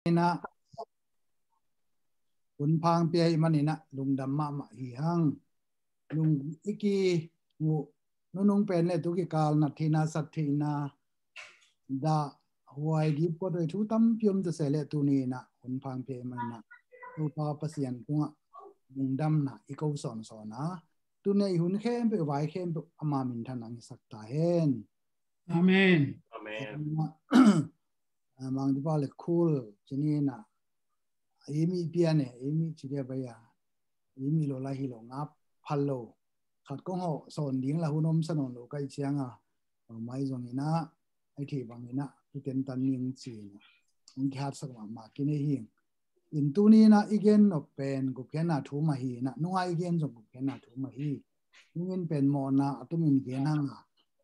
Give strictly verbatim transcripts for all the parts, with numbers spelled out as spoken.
inah hun phang pia ih maninah lungdam mahmah hi hang. Lung i ki muh nunung pen le tu kikal nat theihna, sat theihna, dah huai dip kawtoi thu tampi om ta se le tuni inah hun phang pia ih maninah Topa Pasian tungah lungdamna i ko sawnsawn a, tuni i hun khempeuh vai khempeuh ama minthan ang i sak ta hen. Amen. Amen. Mangdipa le khul cini inah imi pian e, imi cikia baya, imi lo lai hi lo ngap phal lo. Khat kong ho sawn ding la hun om sa nawn lo kai cianga mai zong inah ai thei bang inah tu ten tan ning ci inah ang kihat sak mahmah kine hing. In tuni inah i gen nop pen gupkhiatna thu mah hi inah nungai i gen zong gupkhiatna thu mah hi. Nungin pen mawhna a tumin gen hanga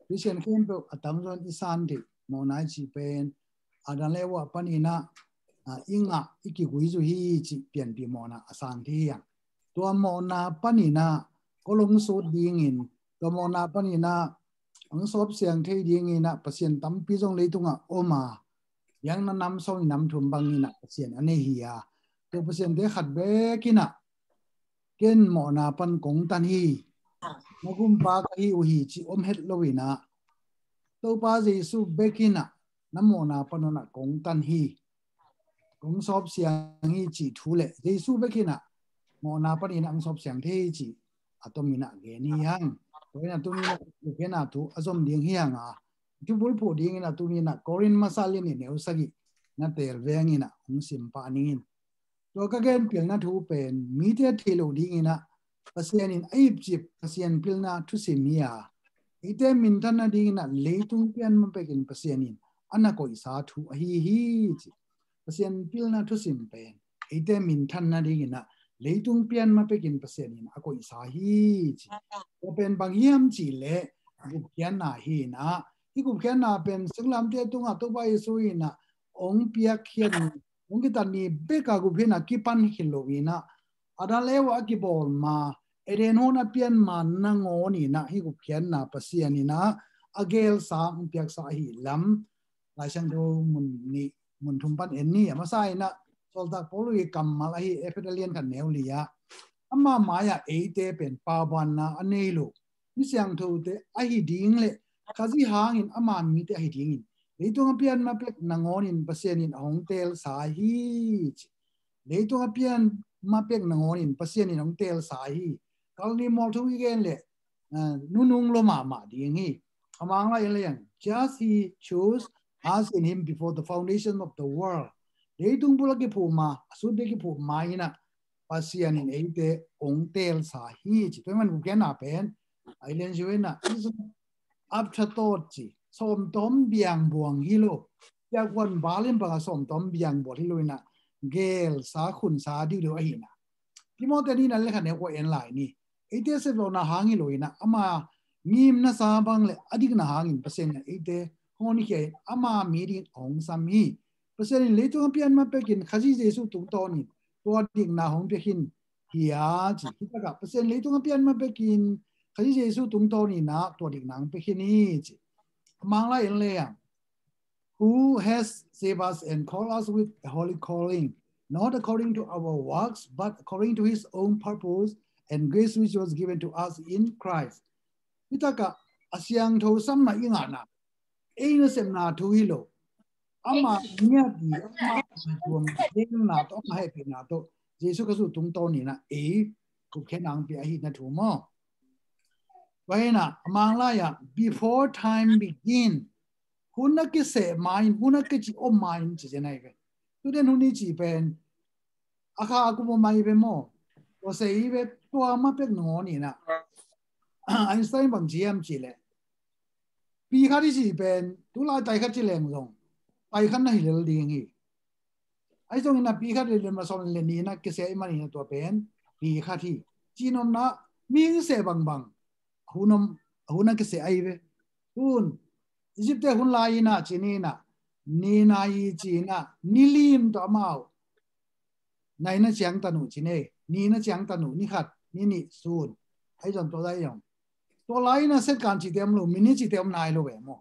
Christian khempeuh a tamzaw in i san thei mawhna i ci pen Adam le Eva pan inah i ngah i kigui zu hi ci pianpi mawhna a sang thei hiang. Tua mawhna pan inah kolong sut dingin tua mawhna pan inah ang sawp siang thei ding inah Pasian tampi zong leitungah om a, biakna nam sawm nam thum bang inah Pasian a nei hi a, tua Pasian te khat bek inah ken mawhna pan kong tan hi, na gumpa ka hi uh hi ci om het lo inah Topa Jesu bek inah na mawhna pan unah kong tan hi, kong sawp siang hi ci thu le Jesu bek inah mawhna pan inah ang sawp siang thei hi ci a tom inah gen hi hang. Tua inah tuni inah gupkhiatna thu a zom ding hi hanga thu bulphuh ding inah tuni inah Korin masa lian nih neu sagih na tel veng inah hong sim pah ning in. Tua ka gen pilna thu pen mite a thei lo ding inah Pasian in a ipcip Pasian pilna thusim hi a, eite minthanna ding inah leitung pian ma pekin Pasian in a na koihsa thu ahi hi ci. Pasian pilna thusim pen eite minthanna ding inah leitung pian ma pekin Pasian in a koihsa hi ci. Tua pen bang hiam ci le gupkhiatna hi inah i gupkhiatna pen singlamte tungah Topa Jesu inah ong piak khiat ni, ong kitat ni beka gupkhiatna kipan hi lo inah Adam le Eva a kibawl ma Eden huan a pian ma nangawn inah hi gupkhiatna Pasian inah a gelsa ong piaksa ahi lam Laisiangtho mun nih mun thum pan en ni. A masa inah sawltak Paul i kammal ahi Efesa lian khat neu li ah ama mai-ah eite pen paubanna a nei lo mi siangthote ahi ding le Khazih hangin ama mite ahi dingin leitung a pian ma pek nangawn in Pasian in a hong teelsa hi ci. Leitung a pian ma pek nangawn in Pasian in a hong teelsa hi. Kalni mual thu i gen le nunung lo mahmah ding hi. A Manglai in le yang, just he chose us in him before the foundation of the world. Leitung bul a kiphuh ma, a sut bek kiphuh ma inah Pasian in eite ong teelsa hi ci. Tua man gupkhiatna pen a i lian ziu inah i zong apthathawt ci, sawmtawm biang buang hi lo. Piakhuan bal in banga sawmtawm biang buang hi lo inah gelsa khunsa diudiu ahi inah Timote ni na le khat neu kua en lai ni. Eite seplohna hang hi lo inah ama ngimna sa bang le a dikna hangin Pasian inah eite hong khia in ama mi dingin hong sam hi. Pasian in leitung a pian ma pekin Khazih Jesu tungtawnin tua dikna hong pia khin hi a ci. Hitakah Pasian leitung a pian ma pekin Khazih Jesu tungtawnin ah tua dikna hong pia khin hi ci. A Manglai in le yang, who has saved us and called us with a holy calling, not according to our works, but according to his own purpose and grace which was given to us in Christ. Hitakah a siangtho samna i ngahna ei nasepna thu hi lo. Ama ngiat i ama tuam khenna tawh ama hehpihna tawh Jesu Khazih tungtawnin ah ei gupkhiatna hong pia ahihna thu maw? Tua hi inah a Manglai ah before time begin, hun a kiseh ma-in, hun a kici om ma-in ci zen ahi ve. Tuten hun i ci pen a kha a kum om ahi ve maw? Tua se hi ve, tua ma pek nangawn inah Einstein bang ci hiam ci le pi khat i ci pen tulai tai khat ci leng zong tai khat na hi lel ding hi. Ahi zongin a pi khat le lim la sawm le ni na kiseh i man inah tua pen pi khat hi. Cinopna mihing seh bangbang a hun a kiseh ahi ve. Tun Egypt te hun lai inah ci ni inah ni nai ci inah ni lim tawh amau nai na ciangtan uh ci ne, ni na ciangtan uh, ni khat ni nih sun. Ahi zong tua lai zong tua lai inah second cite om lo, minute cite om nai lo ve maw?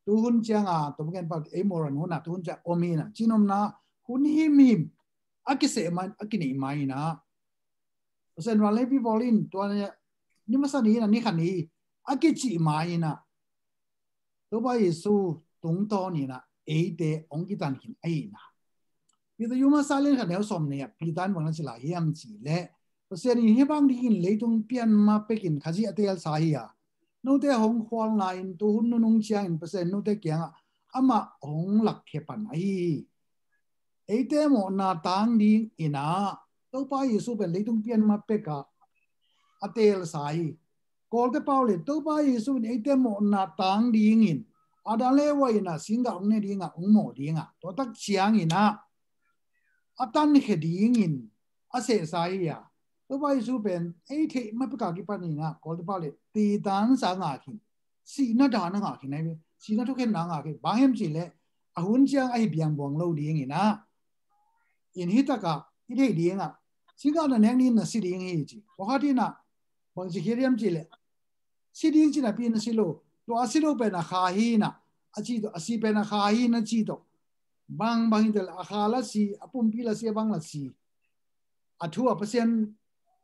Tuhun cianga tua gen pa ei moran hunah tuhun ciang om hi inah cinopna hun himhim a kiseh ma, a kineih ma in ah, Pasian vanlei pi pawl in tua ni masa ni in ah, ni khat ni a kicih ma in ah, Topa Jesu tungtawn in ah eite hong kitan khin ahihna. Peter yuma salen khat neu sawm ni ah Peter in bang na ci lai hiam cih leh, Pasian in hih bang dingin leitung pian ma pekin Khazih a teelsa hi a, note hong khualna in tuhun nunung ciangin Pasian note kiangah amah hong lakkhia pan ahi hi. Eite mawhna tang dingin ah Topa Jesu pen leitung pian ma pekah a teelsa hi. Kawlte pau le Topa Jesu in eite mawhna tang dingin Adam le Eva in ah singgah hong ne dingah, hong mawh dingah, tua tak ciangin ah a tankhia dingin a sehsa hi a. Topa Jesu pen ei theih ma pekah kipan in ah Kawlte pau le titan sa ngah khin, sihna dan a ngah khin ahi ve. Sihna thukhenna a ngah khin. Bang hiam cih leh a hun ciang ahi biangbuang lo dingin ah, in hih takah i theih dingah, singgah na nek ni in na si ding hi ci. Pakhat in ah bang ci khiat hiam cih leh, si ding ci napi in na si lo. Tua a si lo pen a kha hi in ah, a ci tawh, a si pen a kha hi in ah ci tawh. Bang bang hi tel a kha la si, a pumpi la si, a bang la si. A thu a Pasian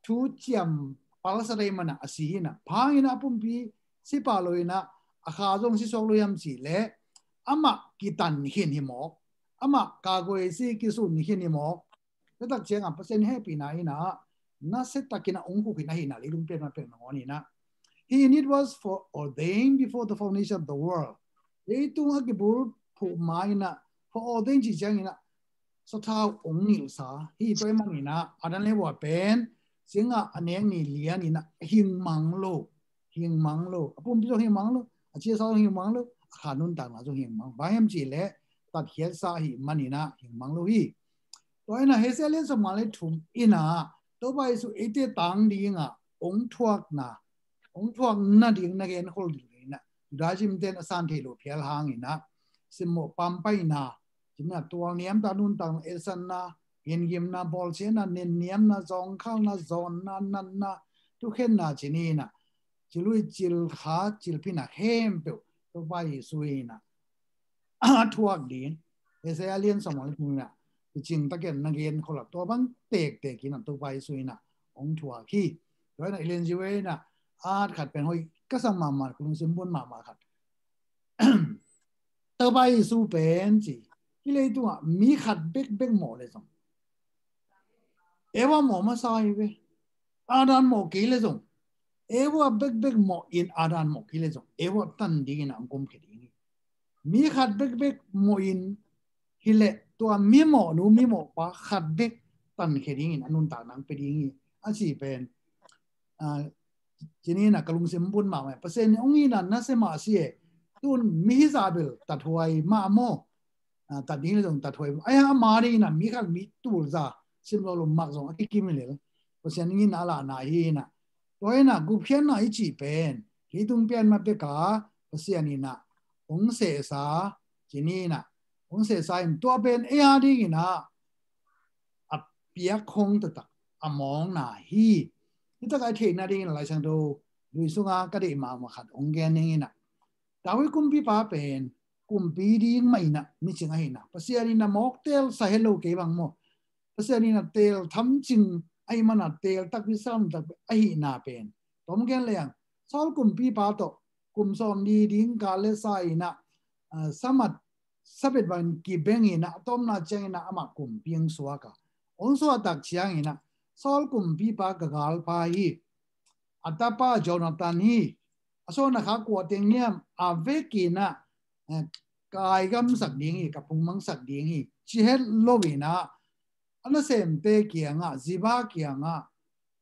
thu ciam palsa dai man ah a si hi in ah, phang in ah a pumpi si pah lo in ah, a kha zong si suak lo hiam cih leh, amah kitan khin hi mawk, amah kagoi si kisun khin hi mawk. Tua tak ciangah Pasian hehpihna in ah nasia takin ah hong khuk khin ahihna leitung pian ma pek nangawn in ah, he in it was for ordained before the foundation of the world. Leitung a kibulphuh ma in ah, for ordained cih ciangin ah sathau hong ngilhsa hi. Tua ahih manin ah Adam le Eva pen singgah a nek ni lian in ah hing mang lo, hing mang lo. A pumpi zong hing mang lo, a ciasa zong hing mang lo, a kha nuntakna zong hing mang. Bang hiam cih leh tatkhiatsa ahih manin ah hing mang lo hi. Tua in ah Hosea lian sawmnga le thum in ah Topa Jesu eite tang dingah hong thuakna, hong thuak nading na genkhol ding in ah, Judaism ten a san theih loh phial hangin ah simmawh pampaihna, ci-in ah tualniamtak nuntakna, etsanna, gingimna, bawlsiatna, nenniamna, zawngkhalna, zawnna, natna, thukhenna, ci-in ah, cilui, cilkha, cilphina khempeuh Topa Jesu in ah a thuak ding. Isaiah lian sawmnga le thum in ah kicing takin na genkhol a, tua bang tektek in ah Topa Jesu in ah hong thuak hi. Tua in ah Ellen G. White in ah at khat pen hoih ka sa mahmah, ka lungsim bun mahmah khat. Topa Jesu pen ci, hih leitungah mi khat bekbek mawh leh zong, Eva mawh masa hi ve. Adam mawh kei leh zong, Eva bekbek mawh in Adam mawh kei leh zong, Eva tan dingin ah hong kumkhia ding hi. Mi khat bekbek mawh in hi leh tua mi mawhnu, mi mawhpa khat bek tankhia dingin a nuntakna hong pia ding hi, a ci pen, ah, ci-in ah ka lungsim bun mahmah. Pasian in hong itna nasia mah si e. Tun mi hizah bel tathuai mah maw? Ah, tat ding leh zong tathuai mah. Ai, ama dingin ah mi khat mi tulza, sim lo lo mak zong a kikim hi lel. Pasian in itna a lahna hi in ah. Tua in ah gupkhiatna i cih pen, leitung pian ma pekah Pasian in ah hong sehsa, ci-in ah hong sehsa in, tua pen ei a dingin ah a piak hong taktak a mawkna hi. Hih takah i theih nadingin Lai Siangtho lui sungah ka deih mahmah khat hong gen ning in ah, David kumpipa pen kumpi ding mah in ah micing ahihna, Pasian in ah mawk teelsa het lo kei bang maw? Pasian in ah teel thamcing ahih man ah teel takpi, sam takpi ahihna pen, tom gen leng, Saul kumpipa tawh kum sawmli ding kal le sa in ah, ah, samat sabet bangin kibeng in ah, a tawpna ciangin ah amah kumpi hong suak a. Hong suah tak ciangin ah, Saul kumpipa ka galpa hi, a tapa Jonathan hi, a suahna kha kua teng hiam, a vekin ah, eh, ka aigamsak ding hi, ka phungmangsak ding hi, ci het lo in ah, a nasemte kiangah, Ziba kiangah,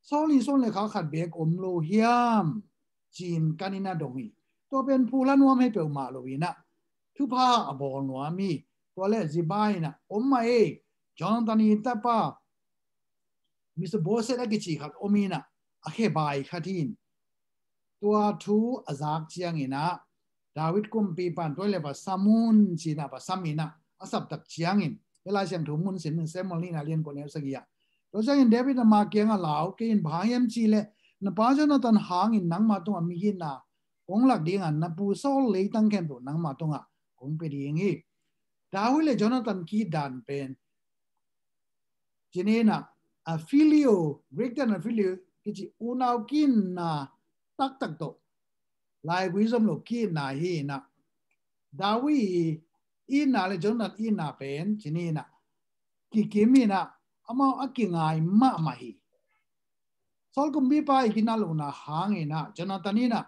Saul in suan le khak khat beek om lo hiam, ci-in kan in a dong hi. Tua pen phulha nuam hi peuhmah lo in ah, thupha a bawl nuam hi. Tua leh Ziba in ah, om mah ei, Jonathan i tapa Mephibosheth a kici khat om in ah, a khebai khat hi in, tua thu a zak ciangin ah, David kumpipa in tua leh va sam un, ci-in ah va sam in ah, a sap tak ciangin, hih Lai Siangtho mun sim in, Samuel nihna lian kua neu sagih ah. Tua ciangin David in ama kiangah, lau kei in, bang hang hiam cih leh na pa Jonathan hangin nangma tungah mihina kong lak ding a, na pu Saul leitang khempeuh nangma tungah kong pia ding hi. David le Jonathan ki-it dan pen, Ci ni in ah, a filio, Greek te in ah filio kici unau ki-itna taktak tawh, laigui zom lo ki-itna hi in ah, David i itna le Jonathan itna pen ci ni in ah kikim in ah, amau a kingai mahmah hi. Saul kumpipa i ginat lohna hangin ah Jonathan in ah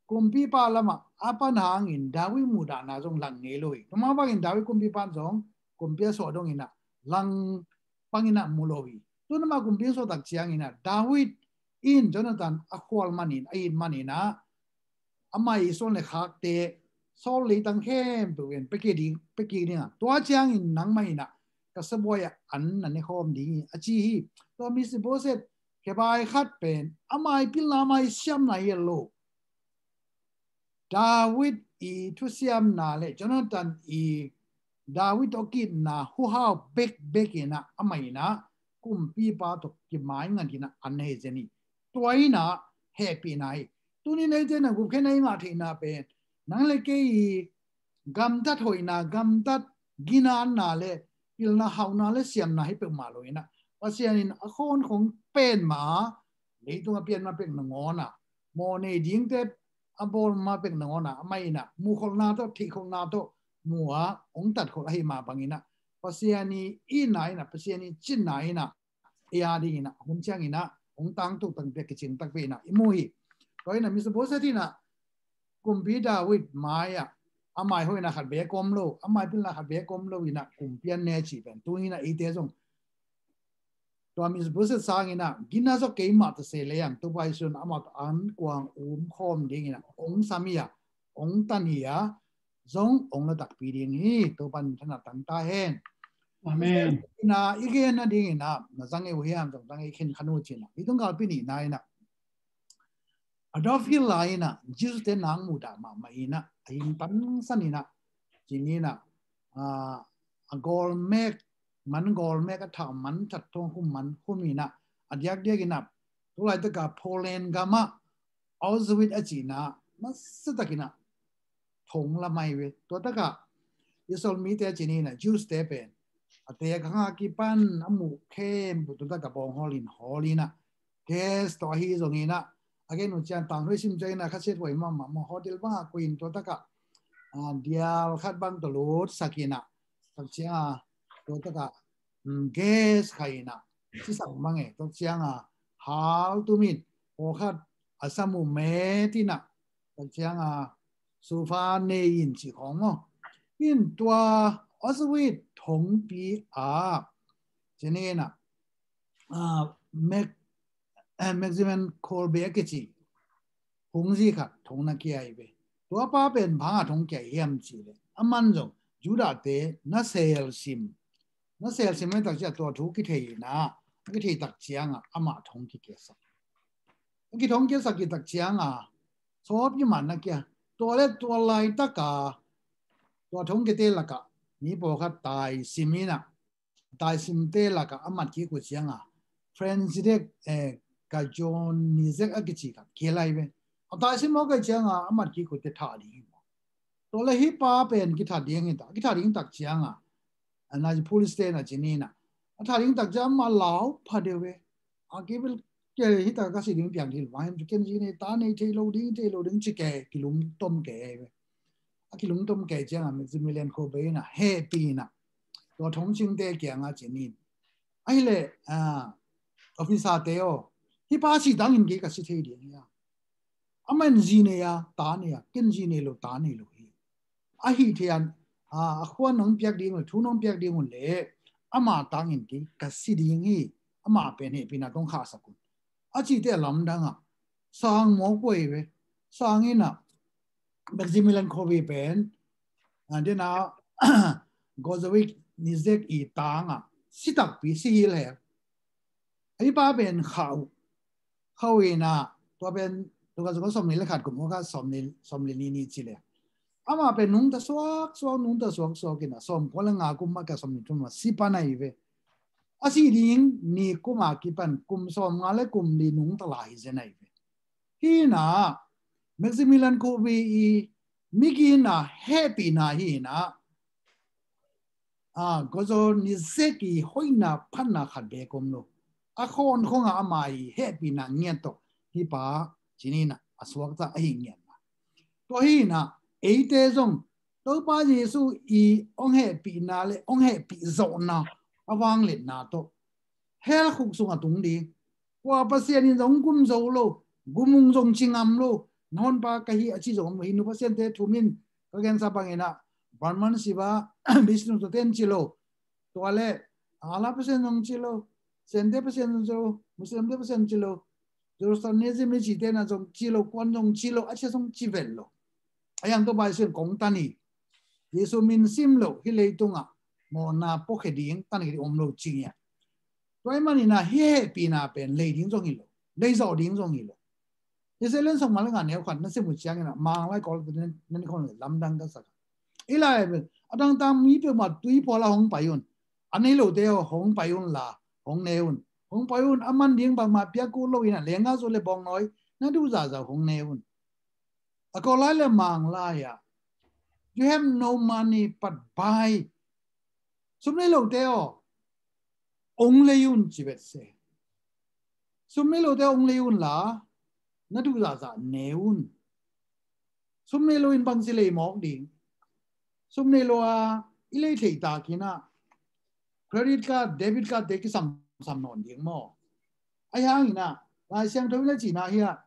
kumpipa lamah a pan hangin David muhdahna zong lang ngei lo hi. Tua mah bangin David kumpipa in zong kumpi a suah dongin ah lang pangin ah mu lo hi. Tu in amah kumpi a suah tak ciangin ah David in Jonathan a khual manin, a it manin ah, amah i suan le khakte, Saul leitang khempeuh in pia kik ding, pia kik ding a, tua ciangin nangmah in ah ka sabuai ah an na ne khawm ding hi, a ci hi. Tua Mephibosheth khebai khat pen amah i pilna, amah i siamna hi lo, David i thusiamna le Jonathan i David tawh ki-itna huhau bekbek in ah amah in ah kumpipa tawh kimaingat in ah an hei zen hi. Tua in ah hehpihna hi. Tuni in eite in ah gupkhiatna i ngah theihna pen nang le kei i gamtat hoihna, gamtat ginatna le pilna, hauhna le siamna hi peuhmah lo in ah, Pasian in a khawnkhong pen mah, leitung a pian mah pek nangawn a, mawh nei dingte a bawl mah pek nangawn a, amah in ah muhkholhna tawh, theihkholhna tawh mu a, hong tatkholh ahih mah bangin ah, Pasian i itna in ah, Pasian i cinna in ah, ei a dingin ah hun ciangin ah hong tangtuk tangpi a kicing takpi in ah i mu hi. Tua in ah Mephibosheth in ah kumpi David mai-ah amah i hoihna khat beek om lo, amah i pilna khat beek om lo in ah kumpi an ne cih pen, tu in ah eite zong tua Mephibosheth sangin ah ginna zaw keimah ta se leng, Topa Jesu in amah tawh an kuang um khawm dingin ah hong sam hi a, hong tan hi a, zong hong la takpi ding hi. Topa in minthanna tang ta hen. Amen. Na i gen nadingin ah na zang ei uh hiam, zong zang ei khin khan uh cin ah, leitung galpi nihna in ah Adolf Hitler in ah Jews te nang muhdah mahmah in ah, a hing tangsan in ah, ci ni in ah, ah, a gawlmek, man gawlmek a thah man, that thong khum man khum in ah, a diakdiak in ah, tu laitak a Poland gam ah Auschwitz a cihna masa takin ah thong la mai ve. Tua tak ah Israel mite ci ni in ah, Jews te pen a teek hang a kipan a muh khempeuh tua tak ah bawng hawl in hawl in ah, gas tawh ahi zongin ah, a gen uh ciang tang hoi sim ciangin ah, khasiathuai mahmah maw, hotel bang ah koih in tua tak ah, ah, dial khat bang tawh lutsak in ah, tak ciang a tua tak ah, um, gas khai in ah, cisak bang e, tak ciang a hal tum in, pawlkhat a sam uh met in ah, tak ciang a sofa nei in cih khawng maw. In tua Auschwitz thongpi ah, ci ni in ah, ah, Max-, eh, Maximilian Kolbe a kici hungzi khat thong na kia hi ve. Tua pa pen bang a thong kia hiam cih leh, aman zong Judah te na selsim, na selsim a tak ciang tua thu kithei in ah, a kithei tak ciang a amah thong kikiasak. A kithong kiasak kik tak ciang a, sawp i man na kia, tua le tua laitak a tua thong kiate lak ah mi pawlkhat taisim in ah, taisimte lak ah a mat kik uh ciang a, František, eh, Kajonišek a kici khat kia lai ve. A taisim mawk a ciang a, a mat kik uh te thah ding hi maw. Tua le hih pa pen kithah ding hi ta, kithah ding tak ciang a, a na police te na ci ni in ah, a thah ding tak ciang a amah lau pha deuh ve. A kibel kia hi ta, ka si ding piang thil bang hiam ci, ken zi nei, ta nei, thei lo ding, thei lo ding ci kei, kilungtom kei ve. A kilungtom kei ciang a Maximilian Kolbe in ah hehpih in ah tua thong cingte kiang a ci ni in, ahih leh, ah, officer te aw, hih pa si tangin kei ka si thei ding hi a. Amah in zi nei a, ta nei a, ken zi nei lo, ta nei lo hi. Ahih theih a, ah, a khuan nong piak ding uh, thu nong piak ding uh leh, amah tangin kei ka si ding hi. Amah pen hehpihna tawh khahsak un, a cihte a lamdang a, sang mawk uh hi ve. Sang in ah Maximilian Kolbe pen, ah, den a Kajonišek i tang a, si takpi, si hil he. Hih pa pen khauh, khauh in ah, tua pen, tua ka zong sawmnih le khat kum, tua ka sawmnih, sawmnih le nih ni ci leh, amah pen nungta suaksuak, nungta suaksuak in ah, sawmkua le nga kum ah ka sawmnih thum ah si pan ahi ve. A si ding ni kum a kipan kum sawmnga le kum li nungta lai zen ahi ve. Hi in ah Maximilian Kolbe i migina hehpihna hi in ah, a, gozo ni zek i hoihna phatna khat bek om lo. A khawn khong a ama i hehpihna ngiat tawh hi pa cinin a suakta ahi ngiatna. Tua hi na eite zong Topa Jesu i hong hehpihna le hong hehpih zawhna a vangliatna tawh hell khuk sung a tung ding. Kua Pasian in zong gum zo lo, gum ung zong ci ngam lo. Na honpa ka hi a ci zong om lo. Hindu Pasian te thum in ka gensa bangin a Brahman, Shiva, Vishnu tua ten ci lo. Tua le Allah Pasian zong ci lo. Sente Pasian zong ci lo. Muslim te Pasian ci lo. Zoroastrianism ni ci ten a zong ci lo. Kuan zong ci lo. A cia zong ci vel lo. A yang Topa Jesu in kong tan hi. Jesu min sim lo hi leitungah mawhna puakhia ding, tankhia ding om lo ci ngiat. Tua ahih manin a hi hehpihna pen lei ding zong hi lo, lei zawh ding zong hi lo. Israel in sawm nga le nga neu khat na sim uh ciangin a Manglai College na ni khong le lamdang ka sak a. I lai pen a dangtang mi peuhmah tui phual a hong pai un. A nei lote aw hong pai un la, hong ne un. Hong pai un, a man ding bangmah piak kul lo in a lengga zu le bawngnawi na duh zahzah hong ne un. A Kawlai le Manglai ah, you have no money but buy. Sum nei lote aw, ong lei un ci vet se. Sum nei lote aw, ong lei un la, na duh zahzah ne un. Sum nei lo in bangci lei mawk ding. Sum nei lo a i lei theih takin a credit card, debit card te kisamsam nawn ding maw? Ahi hangin a Lai Siangtho in a cihna hi a,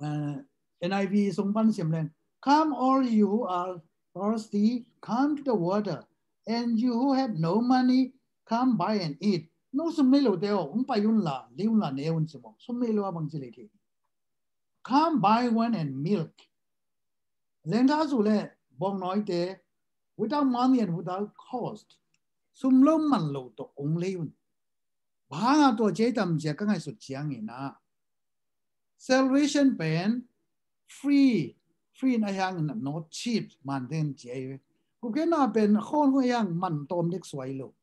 uh, N I V sung pan sim leng, "Come all you who are thirsty, come to the water, and you who have no money, come buy and eat." No sum nei lote aw, hong pai un la, lei un la, ne un ci maw? Sum nei lo a bangci lei thei? "Come buy wine and milk." Lengga zu le bawngnawi te, without money and without cost. Sum lo man lo tawh ong lei un. Bang hanga tua ci tam cia ka ngaihsut ciangin a, salvation pen free, free in a hangin a not cheap, man ten cia i ve. Gupkhiatna pen a khawn khong a hang man tawm dek suai lo.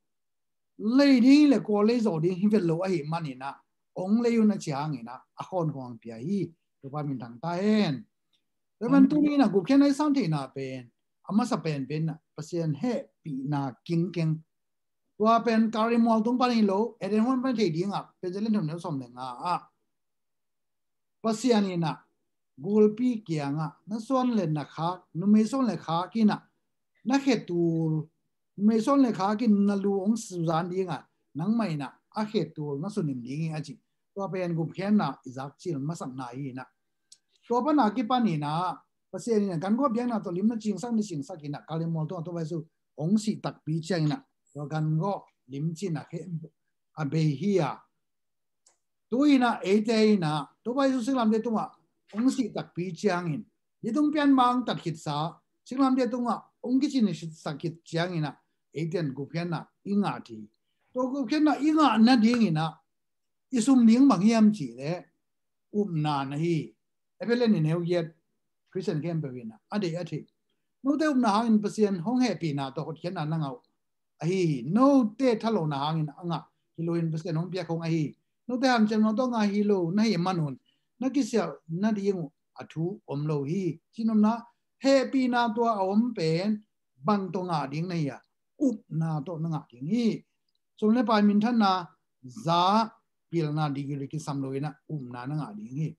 Lei ding le kua lei zawh ding hi vet lo ahih manin a, ong lei un a ci hangin a, a khawn khong pia hi. Topa min thang ta hen. Tua man tuni in a gupkhiatna i san theihna pen a masa pen pen a Pasian hehpihna kingkeng. Tua pen Kalvari mual tung pan hi lo, Eden huan pan thei ding a, Pentecost thum neu sawm le nga a Pasian in a gulpi kiangah, na suan le na khak, numei suan le khak in a, na khetul, numei suan le khak in na lu ong suzan ding a, nangmah in a, a khetul na sunim ding hi a ci. Tua pen gupkhiatna i zak cil masakna hi in a. Tua pan a kipan in a, Pasian in a gan gua biakna tawh lim na cingsak, na cingsak in a, Kalvari mual tung a Topa Jesu ong sih takpi ciangin a, tua gan gua lim cin a khe a bei hi a. Tu in a eite in a Topa Jesu singlamteh tungah ong sih takpi ciangin, leitung pian mang tat khitsa, singlamteh tungah ong kicin sak khit ciangin a, eite in gupkhiatna i ngah hi. Tua gupkhiatna i ngah nadingin a, i sum ding bang hiam cih leh upna na hi. Efesa ni neu giat, Khristian khempeuh in a, a deih a theih. Note upna hangin Pasian hong hehpihna tawh hotkhiatna na ngah uh ahi hi. Note thalawhna hangin a ngah hi lo in Pasian hong piak khong ahi hi. Note hanciamna tawh ngah hi lo na hih manun, na kisialh nading uh a thu om lo hi. Cinopna, hehpihna tua a om pen bang tawh ngah ding na hi a, upna tawh na ngah ding hi. Sum le pai minthanna, za, pilna, degree kisam lo in a upna na ngah ding hi.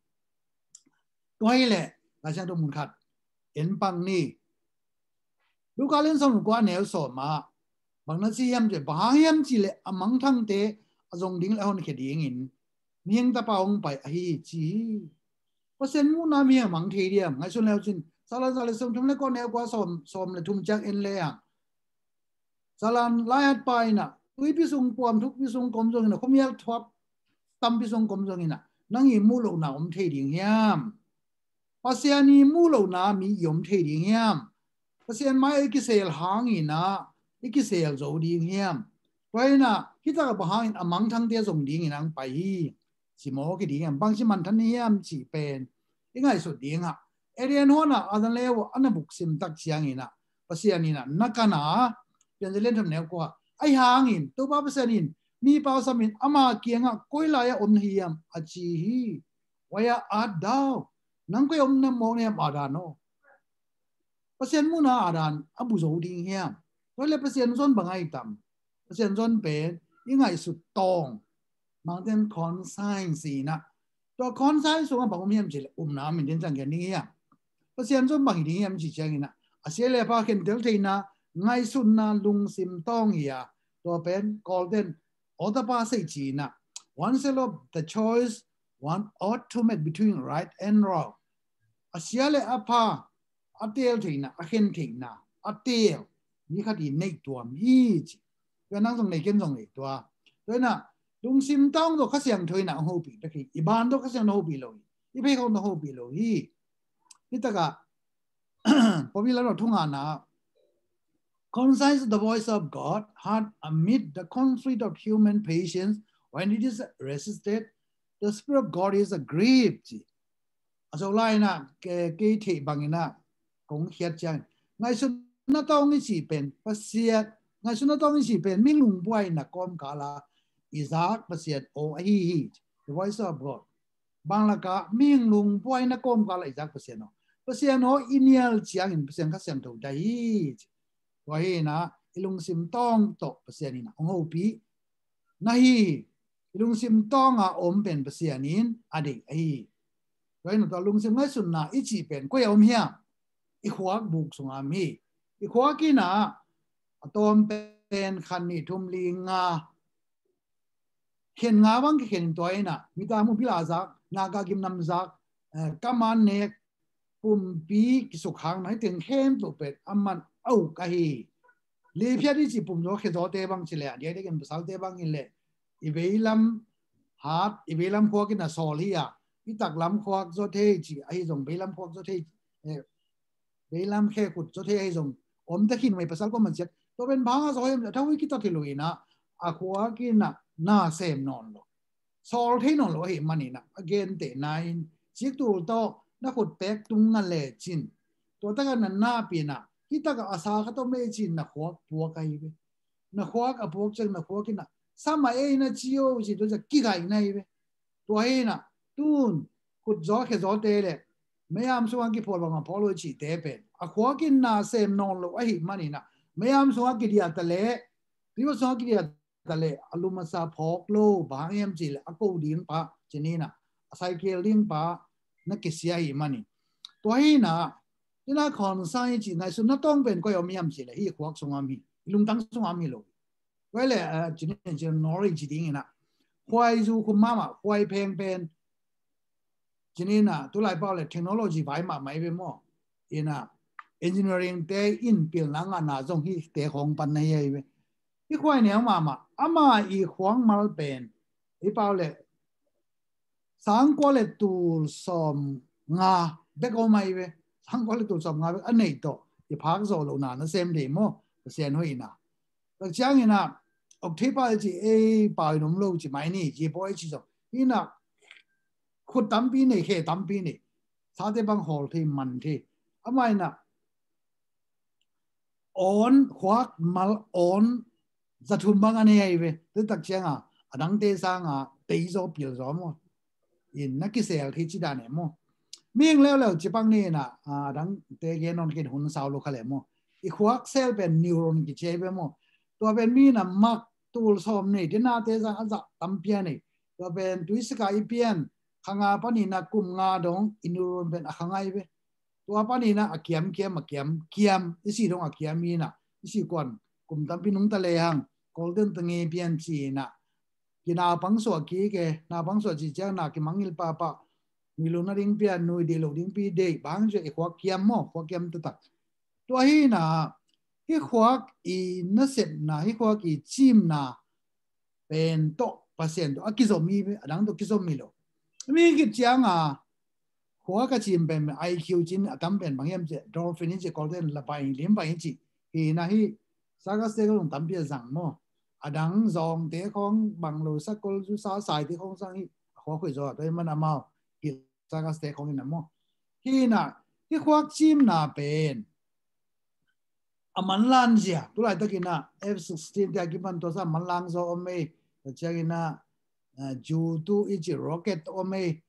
Tua hi leh Lai Siangtho mun khat en pak ni. Luka lian sawm le kua, neu sawm ah, bang na ci hiam cih leh, bang hang hiam cih leh a mangthangte a zong ding le a honkhia dingin Mihing Tapa hong pai ahi hi ci hi. Pasian muhna mihing a mang thei diam? Ngaihsun le uh cin, Salan za le sawm thum le kua, neu kua, sawm, sawm le thum ciang en le hang. Salan lai-at pa in a, tuipi sung puam, thukpi sung kom zongin a, khuamial thuak tampi sung kom zongin a, nang i muh lohna om thei ding hiam? Pasian i muh lohna mi i om thei ding hiam? Pasian mai-ah i kisel hangin a, i kisel zo ding hiam? Tua in a, hi tak a bang hangin a mangthangte a zong dingin a hong pai hi, ci mawk hi ding hiam? Bangci manthan hiam cih pen i ngaihsut ding a. Eden huan ah Adam le Eva a na buksim tak ciangin a, Pasian in a na kan a, Piancil lian thum, neu kua, ahi hangin Topa Pasian in mi pau samin ama kiangah, "Koi lai-ah om na hiam?" a ci hi. "Where art thou?" Nang koi ah om na mawk na hiam, Adam aw? Pasian muhna Adam a bu zo ding hiam? Tua le Pasian zon bang ai tam. Pasian zon pen i ngaihsut tawng, Mangten conscience inah. Tua conscience sungah bang um hiam cih le, umna min din cang gen ding hiam. Pasian zon bang hi ding hiam cih ciang inah, a sia le a pha khentel theihna, ngaihsutna, lungsim tawng hi a. Tua pen Kawlten, otapa sei ci inah. One set of the choice one ought to make between right and wrong. A sia le a pha a teel theihna, a khen theihna, a teel mi khat i neih tuam hi ci. Tua nang zong nei, ken zong nei tua. Tua inah lungsim tawng tawh Kha Siangtho inah hong hopih bek hi. I ban tawh Kha Siangtho hopih lo hi. I pheikhawk tawh hopih lo hi. Hi takah Pawlpi lam tawh thu ngana, conscience, the voice of God, heard amid the conflict of human patience. When it is resisted, the Spirit of God is aggrieved ci. A Zolai inah kei theih bang inah kong khiat ciang, ngaihsutna tawng i cih pen Pasian, ngaihsutna tawng i cih pen mihing lungbuaina kawmkala i zak Pasian aw ahi hi. The voice of God. Bang lakah mihing lungbuaina kawmkala i zak Pasian aw. Pasian aw i nial ciangin Pasian Kha Siangtho dai hi ci. Tua hi inah i lungsim tawng tawh Pasian inah hong hopih na hi. I lungsim tawnga om pen Pasian in a deih ahi. Tua inah tua lungsim ngaihsutna i cih pen koi a om hiam? I khuak buk sungah om hi. I khuak inah a tawm pen khat, nih, thum, li, nga, khen nga bang kikhen in tua inah, mita mu bila zak, naka gimnam zak, eh, kaman nek, pumpi kisukhangna hi teng khempeuh pen a man a uk ahi. Liphiat i ci pum zaw khe zawte bang ci le, a diakdiakin pasalte bang hi le, i veilam hat, i veilam khuak inah sawl hi a, i taklam khuak zaw thei ci ahi zong, veilam khuak zaw thei, eh, veilam khe khut zaw thei ahi zong, om ta khin mai pasal ko man ciat. Tua pen bang a zaw hiam, a thawi kitat hi lo inah, a khuak inah na sem nawn lo, sawl thei nawn lo ahi man inah, a gentehna in, ciktul tawh na khut pek tung nga lecin, tua takah na napi inah, hi takah a sa khat om ei cin na khuak puak ahi ve. Na khuak a puak ciang na khuak inah, sa mah ei na ci o ci, tua ciang kigaihna ahi ve. Tua hi inah, tun khut zaw khe zawte le, meiam sungah kiphawl bangmah phawl lo i cihte pen a khuak in na sem nawn lo ahi man inah, meiam sungah kidiah ta le, tuiphot sungah kidiah ta le, a lum a sa phawk lo, bang hang hiam cih le a ko ding pa, ci ni inah, a saikel ding pa na kisia ahi man in. Tua hi inah, inah conscience i cih ngaihsutna tawng pen koi a om hiam cih le, hi khuak sungah om hi, i lungtang sungah om hi lo. Tua hi le, eh, ci ni, ci ni, knowledge ding inah, khuaizu khum mahmah, khuai pheng pen, ci ni inah, tulai pau le technology vai mahmah hi ve maw. Inah, engineering te in pilna ngahna zong hihte khawng pan na hi ahi ve. Hi khuai neu mahmah, ama i khuak mal pen, hi pau le, sangkua le tul sawm nga bek om ahi ve. Sangkua le tul sawm nga bek a neih tawh i phak zawh lohna nasem dei maw, Pasian hoihna. Tak ciang inah, ok thei pa ci, ei pau in om lo ci mai ni, ci paw ei ci zong. Inah, khut tampi nei, khe tampi nei. Sate bang hawl thei, man thei. Amah inah, awn, khuak mal awn za thum bang a nei ahi ve. Tua tak cianga, a dangte sanga tei zaw, pil zaw maw. In na kisel thei ci dan e maw. Mihing leuleu ci pak ni inah, a dangte gen nawn kei in hun sau lo kha le maw. I khuak sel pen neuron kici ahi ve maw. Tua pen mi inah mak tul sawm nei, te nate sang a zah tampi a nei. Tua pen tuisika i pian, kha nga pan inah kum nga dong i neuron pen a kha ngai ve. Tua pan inah a kiam, kiam, a kiam, kiam, i si dong a kiam inah, i si kuan, kum tampi nungta le hang, Kawlten tang i pian ci inah, kinaupang suah kik e, naupang suah ci ciang na kimangngilh pahpah, nui lo nading pian, nui deih loh dingpi deih, bang hang ci a, i khuak kiam maw, khuak kiam taktak. Tua hi inah, hi khuak i nasepna, hi khuak i cimna pen tawh, Pasian tawh a kizom hi ve, a dang tawh kizom hi lo. Mi khit cianga, khuak a cim pen I Q ci-in, a tam pen bang hiam cih, endorphin hi ci, Kawlten la pai lim pai hi ci. Hi inah, hi circus te khawng tampi a zang maw. A dang zawngte khawng bang lo, sakol zu sa, saite khawng sang hi, a khuak hoih zaw, tua hi man amau hi, circus te khawng inah maw. Hi inah, hi khuak cimna pen a manlan zia, tulaitak inah F sixteen te a kipan tua sa manlang zaw om ei, tua ciang inah, eh, ju tu i ci rocket om ei,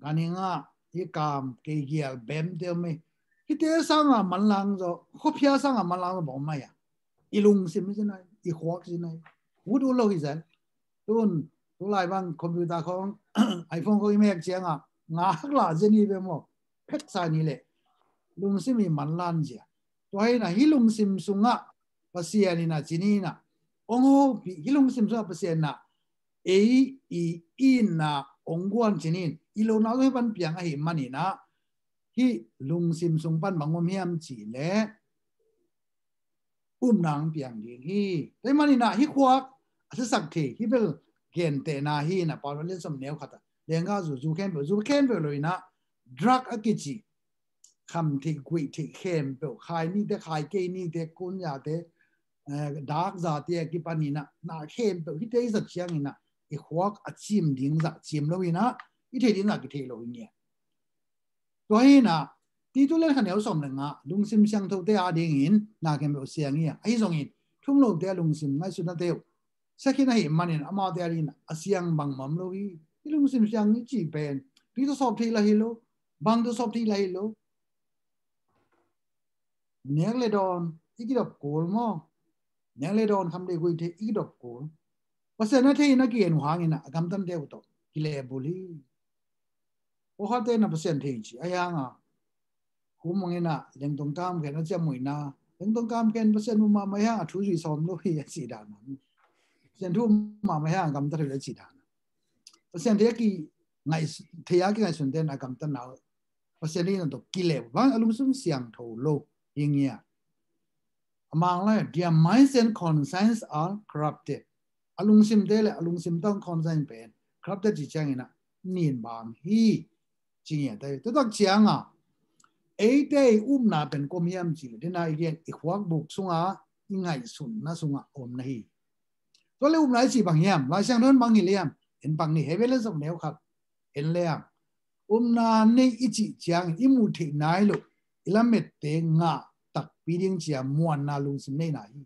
ganhing ah i kam kei gial bem te om ei. Hihte sanga manlang zaw, khuaphia sanga manlang zaw bang om ei a. I lungsim hi zen ai, i khuak hi zen ai. Ut ut lo hi zen. Tun, tulai bang computer khong, iPhone khong i mek ciangah, ngak lah zen hi ve maw. Phet sa ni leh. Lungsim i manlan zia. Tua hi na hi lungsim sungah, Pasian in a ci ni na. Ong hopih, hi lungsim sungah Pasian in a. Ei i in a ong guan ci ni. I lo na ong hi pan piang ahi man in a. Hi lungsim sung pan bang om hiam ci leh. Upna ang piang ding hi. Tua hi man in a hi khuak a sisak thei hi bel gentehna hi na Paulo lian sawm neu khat a. Lengga zu zu khempeuh, zu khempeuh lo in a drug a kici. Kham thei, guih thei khempeuh, khai nite, khai kei nite, kun zate, eh, dak zate a kipan in a, na khempeuh, hite i zat ciang in a, i khuak a cim ding zah cim lo in a, i thei ding zah kithei lo hi ngia. Tua hi na, Titu lian khat neu sawm le nga, lungsim siangthote a dingin, na khempeuh siang hi a. Ahi zongin, thum lote a lungsim ngaihsutnate uh. Siakhin ahi manin, amaute a dingin, a siang bangmah om lo hi. I lungsim siang i cih pen, tui tawh sawp thei lah hi lo, bang tawh sawp thei lah hi lo. Nek le dawn, i kidop kul maw. Nek le dawn, kham le guih thei, i kidop kul. Pasian a thei in a kigen uh hangin a, a gamtante uh tawh, kilehbulh hi. Pawlkhatte na Pasian thei ci, a hiang a. Kum mangin a, lengtong kam khen a ciam muina. Lengtong kam khen Pasian mu mahmah hiang a thu zui sawm lo hi a ci dan. Pasian thu mahmah hiang a gamtat hi lo a ci dan. Pasian thei a ki ngai, thei a ki ngaihsun ten a gamtat na. Pasian in a tawh kilehbulh. Bang a lungsim siangtho lo hi ngia. A Manglai, their minds and conscience are corrupted. A lungsimte le, a lungsim tawh conscience pen, corrupted ci ciangin a, nin bang hi, ci ngia tai. Tutak ciang a, eite i upna pen kua hiam ci le, dena i gen, i khuak buk sunga, i ngaihsutna sunga, om na hi. Tua le upna i ci bang hiam, Lai Siangtho in bang hi le hiam, en bang ni, Hebrew sawm neu khat, en le hiam. Upna nei i cih ciang, i muh theih nai lo, i lamette ngah takpi ding cia muanna lungsim nei na hi.